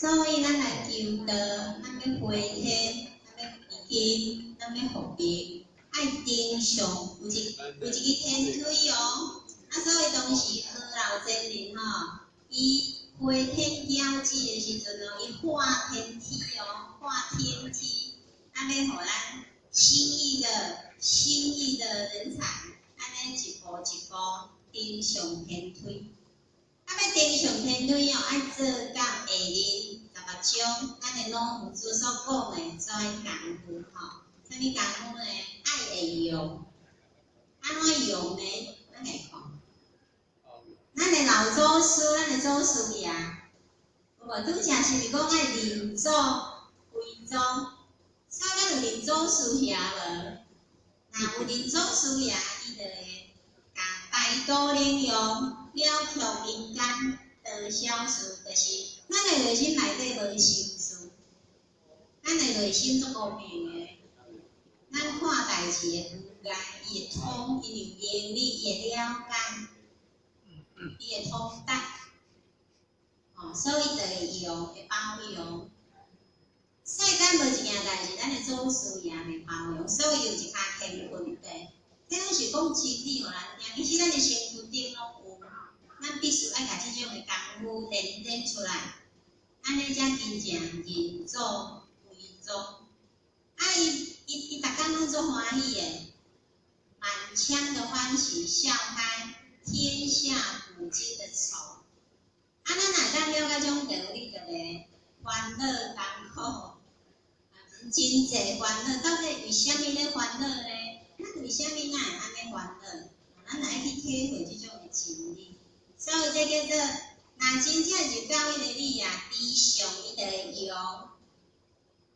所以，咱來求道，咱欲飛天，咱欲歸根，咱欲復命，愛登上有一個天梯哦。啊，所以當時何老真人吼，伊飛天驕子的時陣哦，伊畫天梯哦，畫天梯，啊，欲予咱新意的人才，按呢一步一步登上天梯。啊，欲登上天梯哦，愛做到下面18章，咱的老夫子所講的跩功夫吼，啥物功夫呢？愛會用，按怎用呢？咱來看，咱的老祖師，咱的祖師爺，有無？拄才是毋是講愛認祖歸宗？所以咱有認祖師爺無？若有認祖師爺，伊就會共大道能用，了卻陰間多小事，就是咱的內心內底無心事，咱的內心足公平的。咱看代誌會無礙，伊會通，因為明理，伊會了解，伊會通達，哦，所以就會用，會包容。世間無一件代誌，咱的祖師爺袂包容，所以有一跤乾坤地。這攏是講真理予咱聽，其實咱的身軀頂攏有，咱必須愛共這種的功夫練練出來，按呢才真正認祖歸宗。啊，伊逐工攏足歡喜的，滿腔的歡喜，笑開天下古今的愁。啊，咱若會當了解這種道理，就袂煩惱艱苦，真濟煩惱，到底為啥物咧煩惱呢？咱為啥物咱會按呢煩惱？咱愛去體會這種的真理。所以這叫做，若真正入到彼個理啊，知相伊就會用。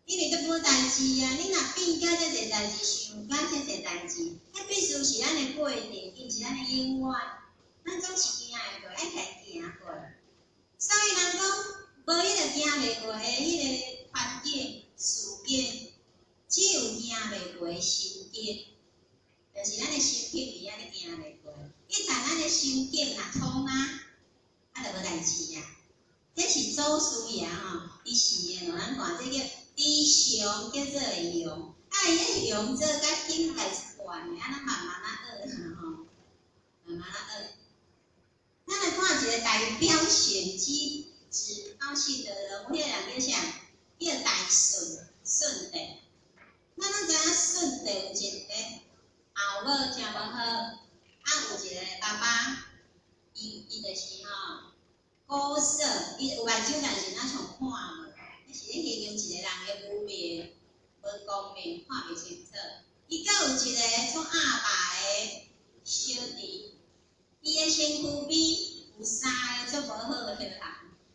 因為都無代誌啊！你若變甲遮濟代誌，想甲遮濟代誌，彼必須是咱的過程，毋是咱的永遠。咱總是行會過，愛共行過。所以人講，無彼個行袂過的彼個環境、事件，只有行袂過的心境，就是咱的心境佇遐咧行袂過。一旦咱的心境若通啊，啊就無代誌啊。這是祖師爺吼，伊示的，予咱看，這叫知常叫做會用。啊，伊彼用做甲境界是懸的，啊，咱慢慢仔學吼，慢慢仔學。咱來看一個代表性、指標性的人物，彼個人叫啥？叫大順順帝。咱攏知影順帝有一個後母誠無好，啊有一個爸爸。就是吼，鼓瑟，伊有目睭，但是若像看無，彼是咧形容一個人的無明、無光明，看袂清楚。伊閣有一個做鴨肉的小弟，伊的身軀邊有三个足無好的人，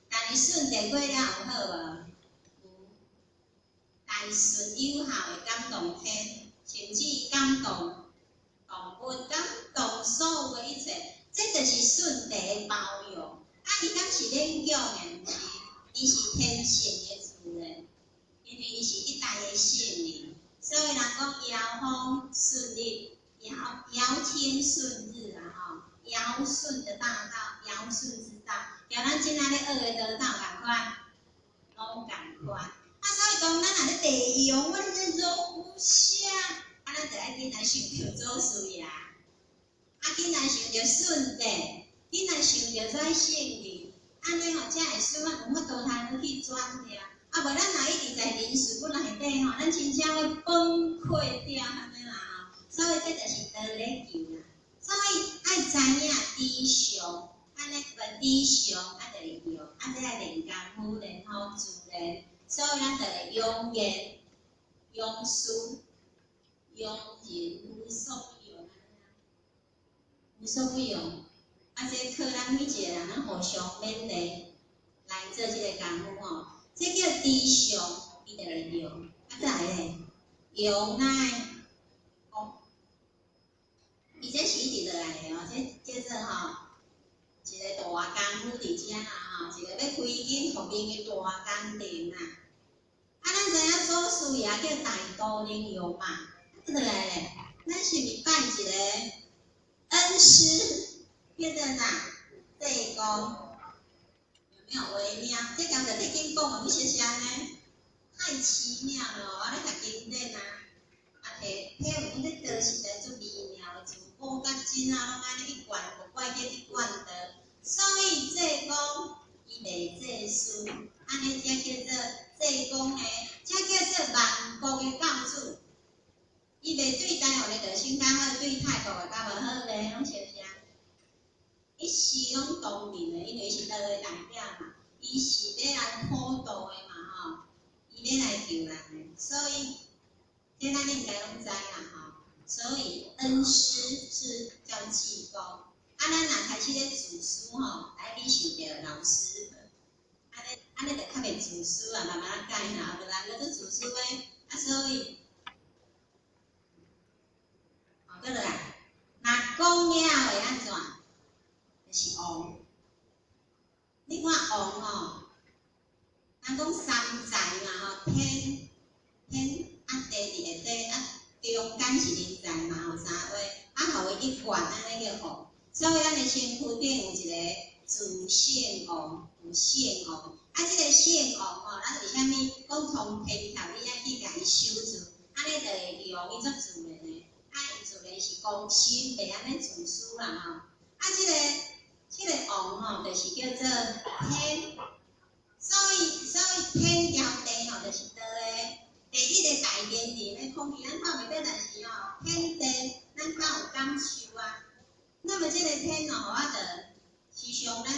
但是順帝過了有好無？有，大順有效的感動天，甚至感動動物，感動所有的一切，這就是順帝的包容。啊，伊敢是勉強的？毋是，伊是天性的自然，因為伊是一代的聖人，所以人講堯風順日，堯堯天順日啊吼，堯舜的大道，堯舜之道，共咱這仔咧學的道統仝款，攏仝款。啊，所以講咱若咧地用，我咧容不下，啊，咱就愛緊來想著祖師爺，啊，緊來想著順帝，緊來想著這聖人，按呢吼才會使有法度通去轉掉。啊，無咱若一直在人事本內底吼，咱真正會崩潰掉按呢啦吼。所以這就是道咧求啦。所以愛知影知常，按呢無知常，啊就會用，啊這愛練功夫，練好自然。所以咱就會用言、用事、用人無所不用，無所不用。啊，這靠咱每一個人，咱互相勉勵來做這個功夫吼。這叫知常，伊就會用。啊，閣來咧，用乃講，伊這是一直落來的哦，這叫做吼一個大功夫佇遮啦吼，一個欲開經復命的大工程啦。啊，咱知影祖師爺叫大肚能用嘛，啊，閣落來咧，咱是毋是拜一個恩師，叫做啥？濟公。有沒有微妙？這剛才你緊講的，你寫啥呢？太奇妙了！我咧讀經典啊，啊，提體會講這道實在足微妙的，自古到今啊，攏按呢一貫無怪叫一貫道。所以濟公伊袂濟私，按呢才叫做濟公呢，才叫做萬國的教主。伊袂對台灣的道生較好，對泰國的較無好咧，攏相像。伊是攏公認的，因為伊是道的代表嘛，伊是欲來普度的嘛吼，伊欲來救人的，所以這咱應該攏知啦吼。所以恩師是叫濟公，啊，咱若開始咧自私吼，來禮受著老師，按呢按呢就較袂自私啊，慢慢改啦，無人閣做自私的，啊，所以，哦，閣落來，若講了會按怎？就是王，你看王吼，人講三才嘛吼，天天啊地佇下底啊，中間是人才嘛吼，三位啊，予伊一貫按呢叫王。所以咱的身軀頂有一個自性王，有性王。啊，這個性王吼，咱為啥物講從天頭你愛去共伊守住，按呢就會用伊足自然的。啊，伊自然是公心，袂按呢自私啦吼。啊，這個王吼，就是叫做天，所以天調地吼，就是道的第一個大前提咧，空氣咱看袂到，但是吼，天地咱較有感受啊。那麼這個天哦，我就時常咱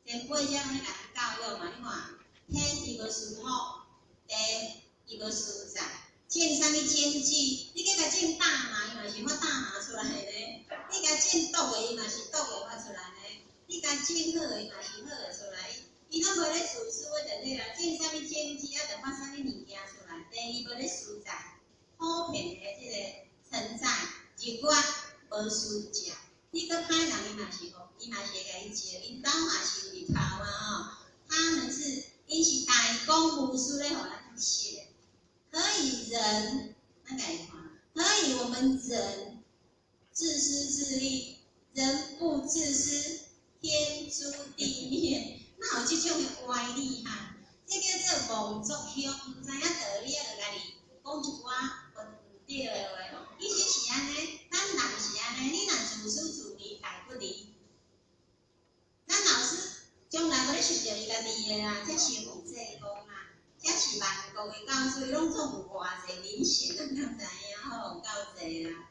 前輩才攏咧共咱教育嘛，你看，天伊無事福，地伊無事財，種啥物種子，你去共種大麻，伊嘛是發大麻出來咧；你共種毒的，伊嘛是毒的發出來咧；你共種好的，伊嘛是好的出來。伊攏無咧自私的就對啦，種啥物種子啊，就發啥物物件出來。第二無咧私財，普遍的這個存在，日月無私食。你閣歹人，伊嘛是予，伊嘛是會共伊照，𪜶兜嘛是有日頭啊吼。他們是，𪜶是大公無私咧，予咱學。可以人，咱共伊看，可以我們人自私自利，人不自私，天誅地滅，哪有這種的歪理哈？這叫做妄作鄉，毋知影道理啊，就家己講一寡無毋對的話。其實是按呢，咱人是按呢，你若自私自利，大不利。咱老師將來欲咧受著伊家己的啦，才是有濟公啊，才是萬國的教主，伊攏總有偌濟人性，咱敢知影？好夠濟啦。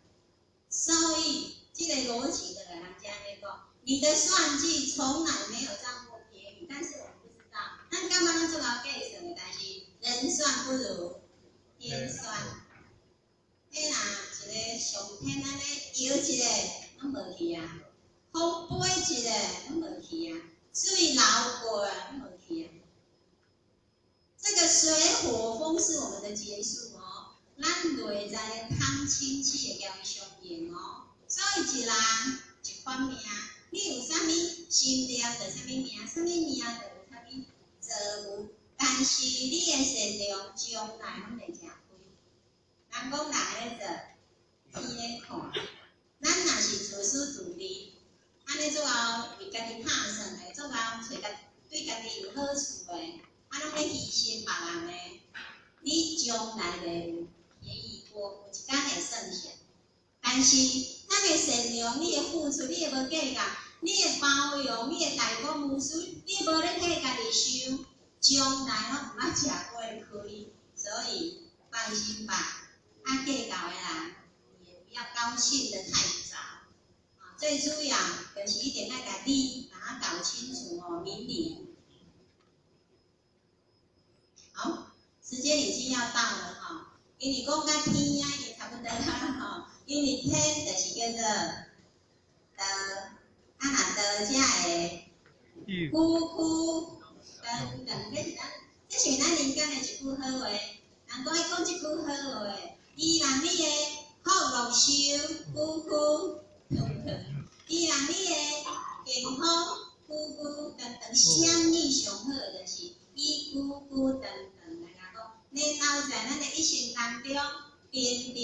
所以，這個邏輯就來人遮按呢講，你的算計從來沒有佔過便宜，但是我們不知道。咱感覺咱足𠢕計算的，但是人算不如天算。彼若一个上天按呢搖一下，攏無去啊；風飛一下，攏無去啊；水流過啊，攏無去啊。這個水火風是我們的劫數哦，咱內在的貪嗔痴會共伊相應哦。所以一人一款命，你有啥物心念就啥物命，啥物命就有啥物造遇。但是你的善良將來攏會食虧。人講人咧做，天咧看。咱若是自私自利，按呢足𠢕為家己拍算的，足𠢕揣家對家己有好處的，啊，攏欲犧牲別人的，你將來會有便宜過，有一工會算數。但是咱的善良，你的付出，你的無計較，你的包容，你的大公無私，你無咧替家己想，將來攏毋捌食過虧。所以放心吧，愛計較的人也不要高興得太早。啊，最主要就是一定愛共你把它搞清楚哦，明理。好，時間已經要到了哈，因為講到天啊，已經差不多啦吼。因為天就是叫做道，啊若道才會久久長長，這是咱人間的一句好話。人講愛講這句好話，伊讓你的福祿壽久久長長，伊讓你的健康久久長長，啥物上好就是伊久久長長來講，然後在咱的一生當中平平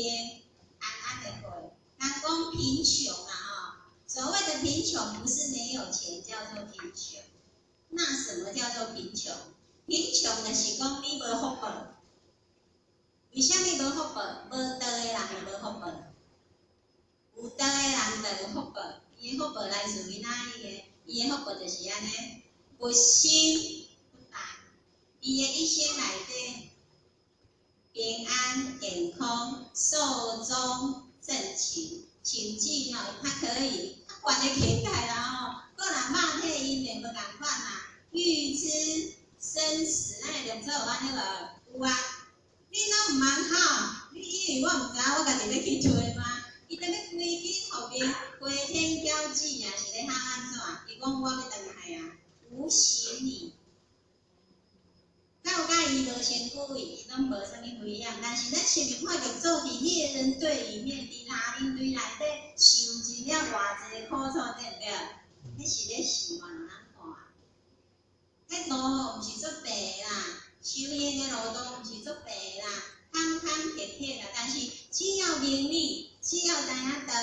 安安的過。人講貧窮啊，吼，所謂的貧窮不是沒有錢叫做貧窮，那什麼叫做貧窮？貧窮就是講你無福報。為啥物無福報？無道的人會無福報，有道的人就有福報。伊的福報來自於哪裡的？伊的福報就是按呢，不心不怠。伊的一生內底平安健康、壽終正寢，甚至吼，較可以較懸的境界啦吼。閣若肉體因緣無仝款啦，預知生死，咱的六祖有按呢無？有啊。你攏毋通吼，你以為我毋知影我家己欲去揣嗎？伊當欲規間予面飛天驕子啊，是咧喊按怎？伊講我欲轉來啊，無行你。到甲伊無身軀，伊攏無啥物危險。但是咱前面看著做佇獵人隊裡面，佇拉丁隊內底受盡了偌濟苦楚，對毋對？彼是咧示範予咱看。彼路吼毋是足平啦，修行的路途毋是足平啦，坎坎坷坷啦。但是只要明理，只要知影道，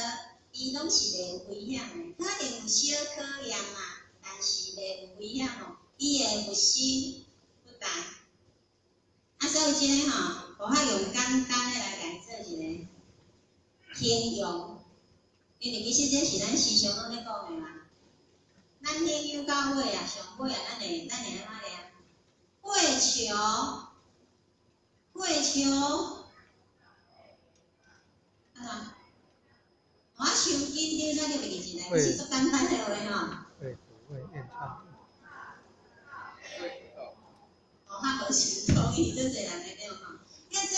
伊攏是袂有危險的。可能有小考驗嘛，但是袂有危險哦。伊會有心不怠。啊，所以這个吼，我較用簡單的來共做一個形容，因為其實這是咱時常攏咧講的嘛。咱研究到尾啊，上尾啊，咱會按怎念？過橋，過橋，按怎？我傷緊張才叫袂記一個，是足簡單的話吼。會不會演唱？哦，較無想同意，足濟人的對吼。叫做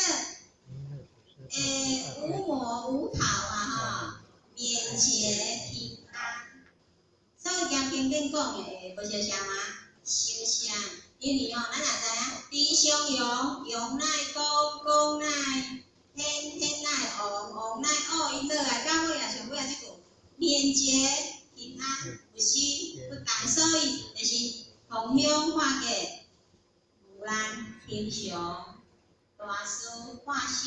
無魔無考啊吼，免劫平安。所以經經典講的無相像嗎？相像，因為吼，咱也知影，地上陽，陽乃公，公乃天，天乃王，王乃惡，伊落來到尾啊，上尾啊，這句免劫平安，有心不怠，所以就是逢凶化吉，無難平常，大事化小，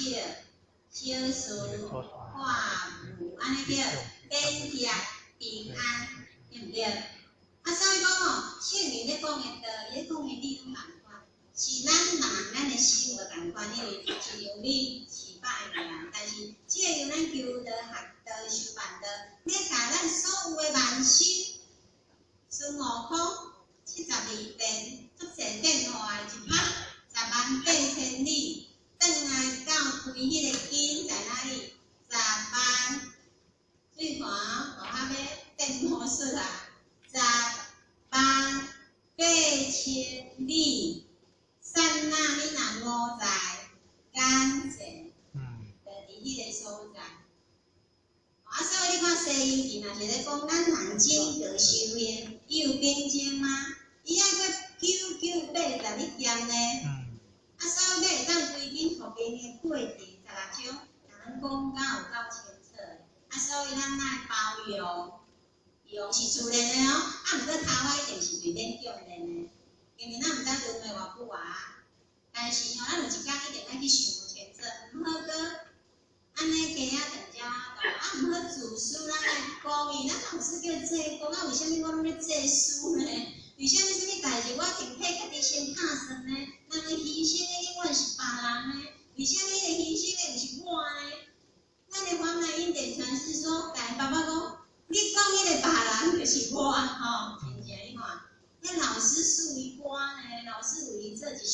小事化無，按呢對，免劫平安，對毋對？啊，所以講吼，聖人咧講的道，伊咧講的理攏仝款，是咱人咱的心無仝款，因為一樣米飼百個人，但是藉由咱求道、學道、修辦道，欲共咱所有的慢心，孫悟空72變，足濟變化的110萬變千里，轉來到歸彼个根在哪裡？十萬，水盤予較欲變魔術啊！千里，刹那你若悟在眼前，就佇彼個所在。啊，所以你看西遊記若是咧講咱人整個修行，伊有平靜嗎？伊愛閣九九八十一劫呢？啊，所以欲會當歸根復根的過程16種，咱講甲有夠清楚的。啊，所以咱愛包容，容是自然的哦。啊，毋過頭仔一定是袂免強練的，因為咱毋知輪迴偌久啊。但是吼，咱有一工一定愛去想清楚，毋好閣按呢加仔長鳥仔啊，毋好自私，咱愛講伊，咱老師叫濟公，啊，為啥物我攏咧濟私呢？為啥物啥物代誌我一定替家己先拍算呢？人的犧牲的永遠是別人呢？為啥物彼個犧牲的毋是我呢？咱的黃南恩典傳師說，共𪜶爸爸講，你講彼個別人就是我吼，真正你看，咱老師屬於歌呢，老師為伊做一首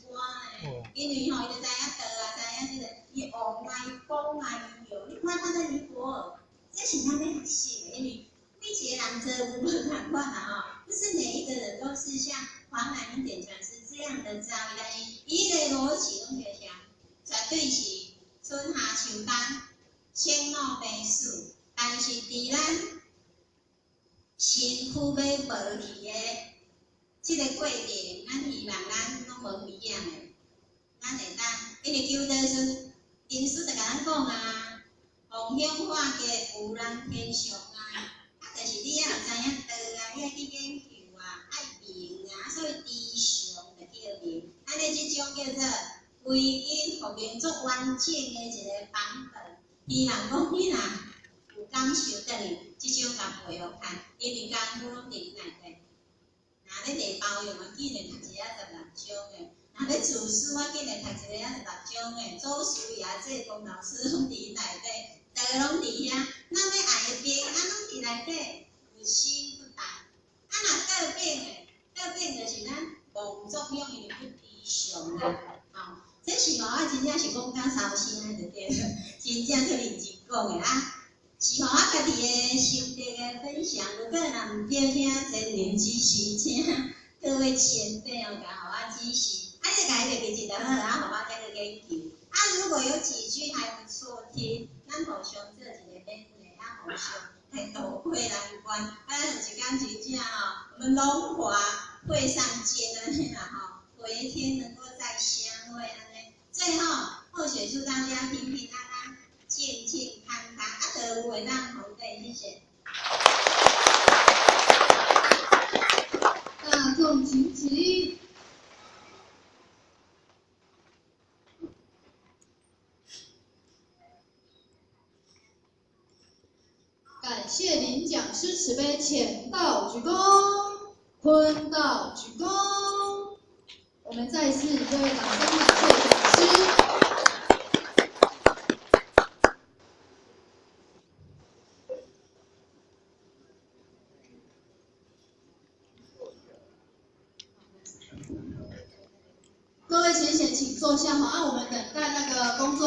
歌呢，因為吼，伊就知影道啊，知影這個，伊王啊，伊講啊，伊有，你看他在尼泊爾，這是咱欲學習的，因為每一個人做有無仝款啦吼，不是每一個人都是像黃南恩典傳師這樣的遭遇，但是伊的邏輯攏就是啥，絕對是春夏秋冬，生老病死，但是佇咱身軀欲無去的這個過程，咱希望咱攏無危險的，咱會當，因為求道時，恩師就共咱講啊，逢凶化吉，有人天相啊，啊，就是你也有知影道啊，你愛去研究啊，愛明啊，所以知常就叫明，按呢這種叫做歸根復根足完整的一個版本。希望講你若有感受轉去，這種共背予看，因為功夫攏佇你內底。若咧袂包容，我竟然讀一个16章的；若咧自私，我竟然讀一个16章的。祖師爺、濟公老師攏佇內底，道攏佇遐。咱欲愛的平安攏佇內底，有心不大。啊，若倒轉的，倒轉就是咱妄作用，因為不知常啊。吼，這是吼，我真正是講甲燒聲就對了，真正足認真講的啊。是予我家己的心得的分享，如果若毋對，請善良指示，請各位前輩哦，共予我指示。啊，你共伊袂記就好，啊，予我再去研究。啊，如果有幾句還不錯聽，咱互相做一個勉勵，啊，互相來渡過難關。啊，有一工真正吼，我們龍華會上見按呢啦吼，回天能夠再相會按呢。最後，後雪祝大家平平安安、健健康康，啊，得無會當紅對，謝謝。大眾請起。感謝林講師慈悲虔道鞠躬，坤道鞠躬。我們再次以熱烈掌聲感謝講師。各位淺顯，請坐下哈，啊，我們等待那個工作。